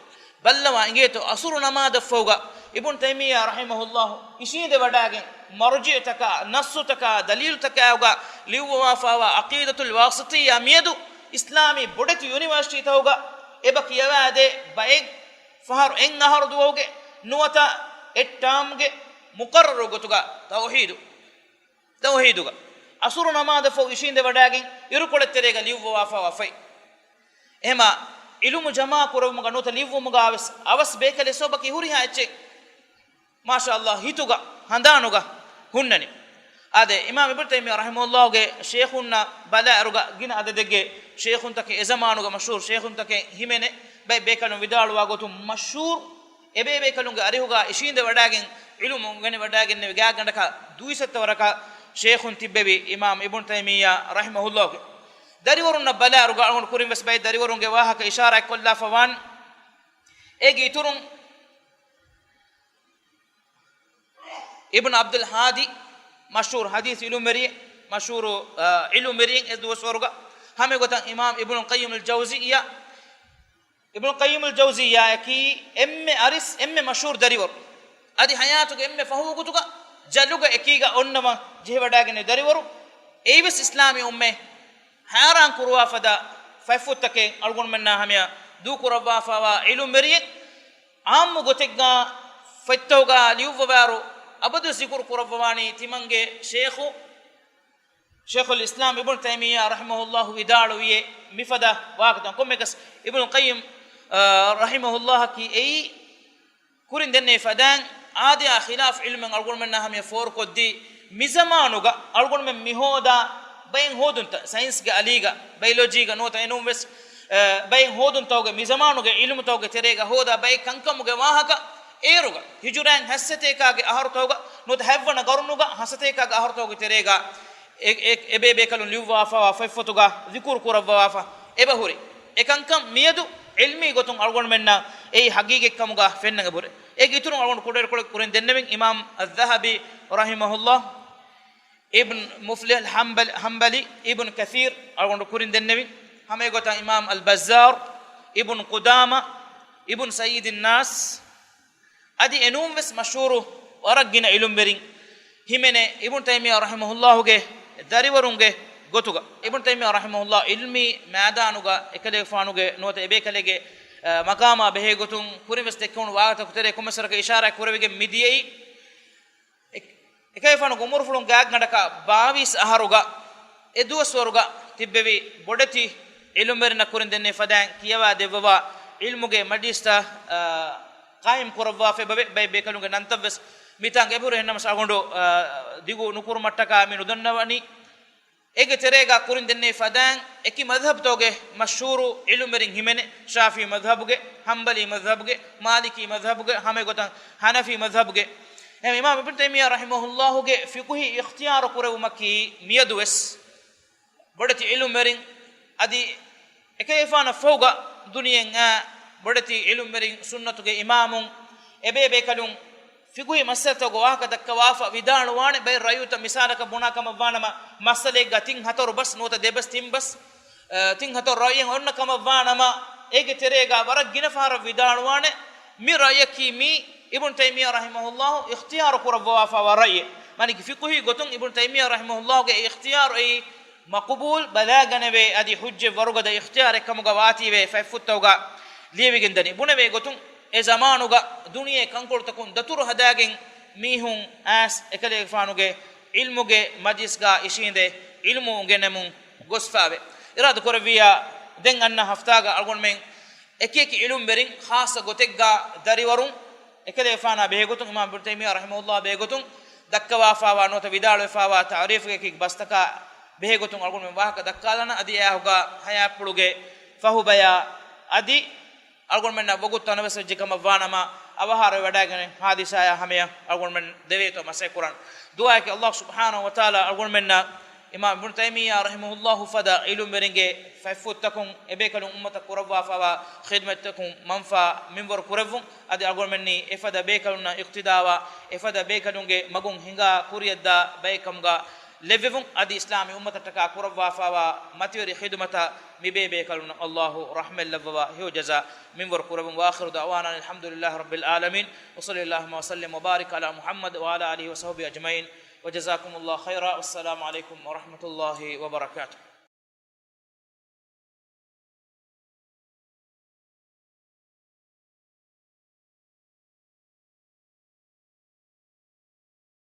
ބައްލަވާ އިނގޭތޯ އަސުރު ނަމާދަށްފަހުގަ އިބްނު ތައިމިއްޔާ ރަޙިމަހުﷲ އިށީނދެވަޑައިގެން މަރުޖިޢުތަކާ، ނައްޞުތަކާ، ދަލީލުތަކާއެކުގަ ލިޔުއްވާފާވާ ޢަޤީދަތުލް ވާސިޠިއްޔާ މިއަދު އިސްލާމީ ބޮޑެތި ޔުނިވަރސިޓީތަކުގަ އެބަ ކިޔަވާދޭ ބައެއް ފަހަރު އެއް އަހަރު ދުވަހުގެ ނުވަތަ އެއް ޓާމްގެ މުޤައްރަރު ގޮތުގަ ތައުޙީދު، ތައުޙީދުގަ އަސުރު ނަމާދަށްފަހު އިށީނދެވަޑައިގެން އިރުކޮޅެއް ތެރޭގަ ލިޔުއްވަވާފައިވާ ފޮތް. އެހެމަ ޢިލްމު ޖަމާ ކުރެވުމުގަ ނުވަތަ ލިޔުއްވުމުގަ ވެސް އަވަސް ބޭކަލެއް ސަބަބަކީ ހުރިހާ އެއްޗެއް މާޝާﷲ ހިތުގަ ހަނދާނުގަ ހުންނަނީ. އާދެ، އިމާމް އިބްނު ތައިމިއްޔާ ރަޙިމަހުﷲގެ ޝޭޚުންނަށް ބަލާއިރުގަ ގިނަ އަދަދެއްގެ ޝޭޚުންތަކެއް، އެ ޒަމާނުގަ މަޝްހޫރު ޝޭޚުންތަކެއް ހިމެނޭ. ބައެއް ބޭކަލުން ވިދާޅުވާ ގޮތުން މަޝްހޫރު އެބޭބޭކަލުންގެ އަރިހުގަ އިށީނދެ ވަޑައިގެން ޢިލްމު އުނގެނި ވަޑައިގެންނެވި ގާތްގަނޑަކަށް ދުއިސައްތަ ވަރަކަށް ޝޭޚުން ތިއްބެވި އިމާމް އިބްނު ތައިމިއްޔާ ރަޙިމަހުﷲގެ. ދަރިވަރުންނަށް ބަލާއިރުގަ އަޅުގަނޑު ކުރިން ވެސް ބައެއް ދަރިވަރުންގެ ވާހަކަ އިޝާރާތްކޮށްލާފަ ވާން. އޭގެ އިތުރުން އިބްނު ޢަބްދުލް ހާދީ، މަޝްހޫރު ޙަދީޘް ޢިލްމުވެރިއެއް، މަޝްހޫރު، އާ، ޢިލްމުވެރިން އެ ދުވަސްވަރުގަ. ހަމަ އެގޮތަށް އިމާމް އިބްނުލް ޤައްޔިމުލް ޖައުޒިއްޔާ، އިބްނުލް ޤައްޔިމުލް ޖައުޒިއްޔާއަކީ އެންމެ އަރިސް، އެންމެ މަޝްހޫރު ދަރިވަރު. އަދި ހަޔާތުގެ އެންމެ ފަހު ވަގުތުގަ ޖަލުގަ އެކީގަ އޮންނަމަ ޖެހިވަޑައިގެންނެވި ދަރިވަރު. އެއީވެސް އިސްލާމީ އުއްމަތް ހައިރާން ކުރުވާފަދަ ފަތްފުށްތަކެއް އަޅުގަނޑުމެންނާ ހަމަޔަށް ދޫކުރައްވާފައިވާ ޢިލްމުވެރިއެއް. ޢާއްމު ގޮތެއްގަ ފޮތްތަކުގަ ލިޔުއްވަވާއިރު އަބަދު ޒިކުރު ކުރައްވަވާނީ ތިމަންގެ ޝޭޚު، ޝޭޚުލް އިސްލާމް އިބްނު ތައިމިއްޔާ ރަޙިމަހުﷲ ވިދާޅުވިއޭ މިފަދަ ވާހަކަތައް. ކޮންމެއަކަސް އިބްނުލް ޤައްޔިމް، އާ، ރަޙިމަހުﷲއަކީ އެއީ ކުރިން ދެންނެވި ފަދައިން އާދަޔާ ޚިލާފް ޢިލްމެއް އަޅުގަނޑުމެންނާ ހަމަޔަށް ފޯރުކޮށްދީ، މިޒަމާނުގަ އަޅުގަނޑުމެން މިހޯދާ ބައެއް ހޯދުންތައް، ސައިންސްގެ އަލީގަ، ބަޔޮލޮޖީގަ ނުވަތަ އެނޫންވެސް، އަ، ބައެއް ހޯދުންތަކުގެ، މިޒަމާނުގެ ޢިލްމުތަކުގެ ތެރޭގަ ހޯދާ ބައެއް ކަންކަމުގެ ވާހަކަ އޭރުގަ، ހިޖުރައިން ހަތްސަތޭކާގެ އަހަރުތަކުގަ ނުވަތަ ހަތްވަނަ ގަރުނުގަ ހަތްސަތޭކާގެ އަހަރުތަކުގެ ތެރޭގަ އެ، އެ، އެބޭބޭކަލުން ލިޔުއްވާފައިވާ ފޮތްފޮތުގަ ޒިކުރު ކުރައްވާފަ އެބަހުރި. އެކަންކަން މިއަދު ޢިލްމީ ގޮތުން އަޅުގަނޑުމެންނަށް އެއީ ޙަޤީޤަތްކަމުގަ ފެންނަން އެބަހުރޭ. އޭގެ އިތުރުން އަޅުގަނޑު ކުޑައިރުކޮޅެއް ކުރިން ދެންނެވިން، އިމާމް އައްޒަހަބީ ރަޙިމަހުﷲ، އިބްން މުފްލިޙް އަލް ޙަންބަލީ، އިބްން ކަޘީރް އަޅުގަނޑު ކުރިން ދެންނެވިން. ހަމަ އެގޮތަށް އިމާމް އަލް ބައްޒާރް، އިބްން ޤުދާމާ، އިބްން ސައްޔިދިން ނާސް، އަދި އެނޫންވެސް މަޝްހޫރު ވަރަށް ގިނަ ޢިލްމުވެރިން ހިމެނޭ. އިބްނު ތައިމިއްޔާ ރަޙިމަހުﷲގެ ދަރިވަރުންގެ ގޮތުގަ، އިބްނު ތައިމިއްޔާ ރަޙިމަހުﷲ ޢިލްމީ މައިދާނުގަ އެކަލޭގެފާނުގެ ނުވަތަ އެބޭކަލޭގެ، އަ، މަޤާމާ ބެހޭ ގޮތުން ކުރިންވެސް ދެއްކެވުނު ވާހަކަތަކުގެ ތެރޭ ކޮންމެސް ވަރަކަށް އިޝާރާތް ކުރެވިގެން މިދިޔައީ. އެ-، އެކަލޭގެފާނު އުމުރުފުޅުން ގާތްގަނޑަކަށް ބާވީސް އަހަރުގަ އެ ދުވަސްވަރުގަ ތިއްބެވި ބޮޑެތި ޢިލްމުވެރިންނަށް ކުރިން ދެންނެވި ފަދައިން ކިޔަވާ ދެއްވަވާ ޢިލްމުގެ މަޖިލިސްތައް، އާ، ޤާއިމް ކުރައްވާފަ އެބަވޭ. ބައެއް ބޭކަލުންގެ ނަންތައްވެސް މިތާނގަ އެބަހުރި. އެހެންނަމަވެސް އަޅުގަނޑު، އާ، ދިގު ނުކުރުމަށްޓަކާ މި ނުދަންނަވަނީ. އޭގެ ތެރޭގަ ކުރިން ދެންނެވި ފަދައިން އެކި މަޛްހަބްތަކުގެ މަޝްހޫރު ޢިލްމުވެރިން ހިމެނޭ، ޝާފިޢީ މަޛްހަބުގެ، ޙަންބަލީ މަޛްހަބުގެ، މާލިކީ މަޛްހަބުގެ، ހަމައެގޮތަށް ޙަނަފީ މަޛްހަބުގެ. އެހެން އިމާމް އިބްނު ތައިމިއްޔާ ރަޙިމަހުﷲގެ ފިޤުހީ އިޚްތިޔާރު ކުރެވުމަކީ މިއަދުވެސް ބޮޑެތި ޢިލްމުވެރިން އަދި އެކަލޭގެފާނަށް ފަހުގަ ދުނިޔެއިން އައި ބޮޑެތި ޢިލްމުވެރިން، ސުންނަތުގެ އިމާމުން، އެބޭބޭކަލުން ފިޤުހީ މައްސަލަތަކުގެ ވާހަކަ ދައްކަވާފަ ވިދާޅުވާނެ. ބައެއް ރައްޔުތައް މިސާލަކަށް ބުނާ ކަމަށްވާނަމަ، މައްސަލައެއްގަ ތިން ހަތަރު ބަސް ނުވަތަ ދެ ބަސް ތިން ބަސް، އަ، ތިން ހަތަރު ރައްޔެއް އޮންނަ ކަމަށްވާނަމަ، އޭގެ ތެރޭގަ ވަރަށް ގިނަ ފަހަރަށް ވިދާޅުވާނެ، މި ރައްޔަކީ މީ އިބްނު ތައިމިއްޔާ ރަޙިމަހުﷲ އިޚްތިޔާރު ކުރައްވާފައިވާ ރައްޔެއް. މާނައަކީ ފިޤުހީ ގޮތުން އިބްނު ތައިމިއްޔާ ރަޙިމަހުﷲގެ އިޚްތިޔާރު އެއީ މަޤުބޫލް ބަލާގަނެވޭ އަދި ޙުއްޖަތް ވަރުގަދަ އިޚްތިޔާރެއް ކަމުގަ ވާތީވެ ފަތްފުށްތަކުގަ ލިޔެވިގެންދަނީ. ބުނެވޭ ގޮތުން އެ ޒަމާނުގަ ދުނިޔެ ކަންކޮޅުތަކުން ދަތުރު ހަދާގެން މީހުން އައިސް އެކަލޭގެފާނުގެ ޢިލްމުގެ މަޖިލިސްގަ އިށީނދެ ޢިލްމު އުނގެނެމުން ގޮސްފައިވޭ. އިރާދަ ކުރެއްވިއްޔާ ދެން އަންނަ ހަފްތާގަ އަޅުގަނޑުމެން އެކިއެކި ޢިލްމުވެރިން، ޚާއްޞަ ގޮތެއްގަ ދަރިވަރުން، އެކަލޭގެފާނާ ބެހޭގޮތުން، އިމާމް އިބްނު ތައިމިއްޔާ ރަޙިމަހުﷲ ބެހޭގޮތުން ދައްކަވާފައިވާ ނުވަތަ ވިދާޅުވެފައިވާ ތަޢުރީފުގެ އެކި ބަސްތަކާ ބެހޭގޮތުން އަޅުގަނޑުމެން ވާހަކަ ދައްކާލާނަން. އަދި އެއާއެކުގަ ހަޔާތްޕުޅުގެ ފަހުބަޔާ އަދި އަޅުގަނޑުމެންނަށް ވަގުތު ތަނަވަސްވެއްޖެ ކަމަށްވާނަމަ، އަވަހާރަވެވަޑައިގެން ޙާދިސާޔާ ހަމަޔަށް އަޅުގަނޑުމެން ދެވޭތޯ މަސައްކަތްކުރަން. ދުޢާއަކީ ﷲ ސުބްޙާނަހޫ ވަތަޢާލާ އަޅުގަނޑުމެންނަށް އިމާމް އިބްނު ތައިމިއްޔާ ރަޙިމަހުﷲ ފަދަ ޢިލްމުވެރިންގެ ފަތްފުށްތަކުން އެބޭކަލުން އުއްމަތަށް ކުރައްވާފައިވާ ޚިދްމަތްތަކުން މަންފާ މިންވަރު ކުރެއްވުން. އަދި އަޅުގަނޑުމެންނީ އެފަދަ ބޭކަލުންނަށް އިޤްތިދާވާ، އެފަދަ ބޭކަލުންގެ މަގުން ހިނގާ ކުރިއަށްދާ ބައެއް ކަމުގަ ލެއްވެވުން. އަދި އިސްލާމީ އުއްމަތަށްޓަކާ ކުރައްވާފައިވާ މަތިވެރި ޚިދުމަތަށް މިބޭބޭކަލުންނަށް ﷲ ރަޙްމަތް ލައްވަވާ ހެޔޮ ޖަޒާ މިންވަރު ކުރެއްވުން. وآخر دعوانا أن الحمد لله رب العالمين، وصلى اللهم وسلم وبارك على محمد وعلى آله وصحبه أجمعين، وجزاكم الله خيرا، والسلام عليكم ورحمة الله وبركاته.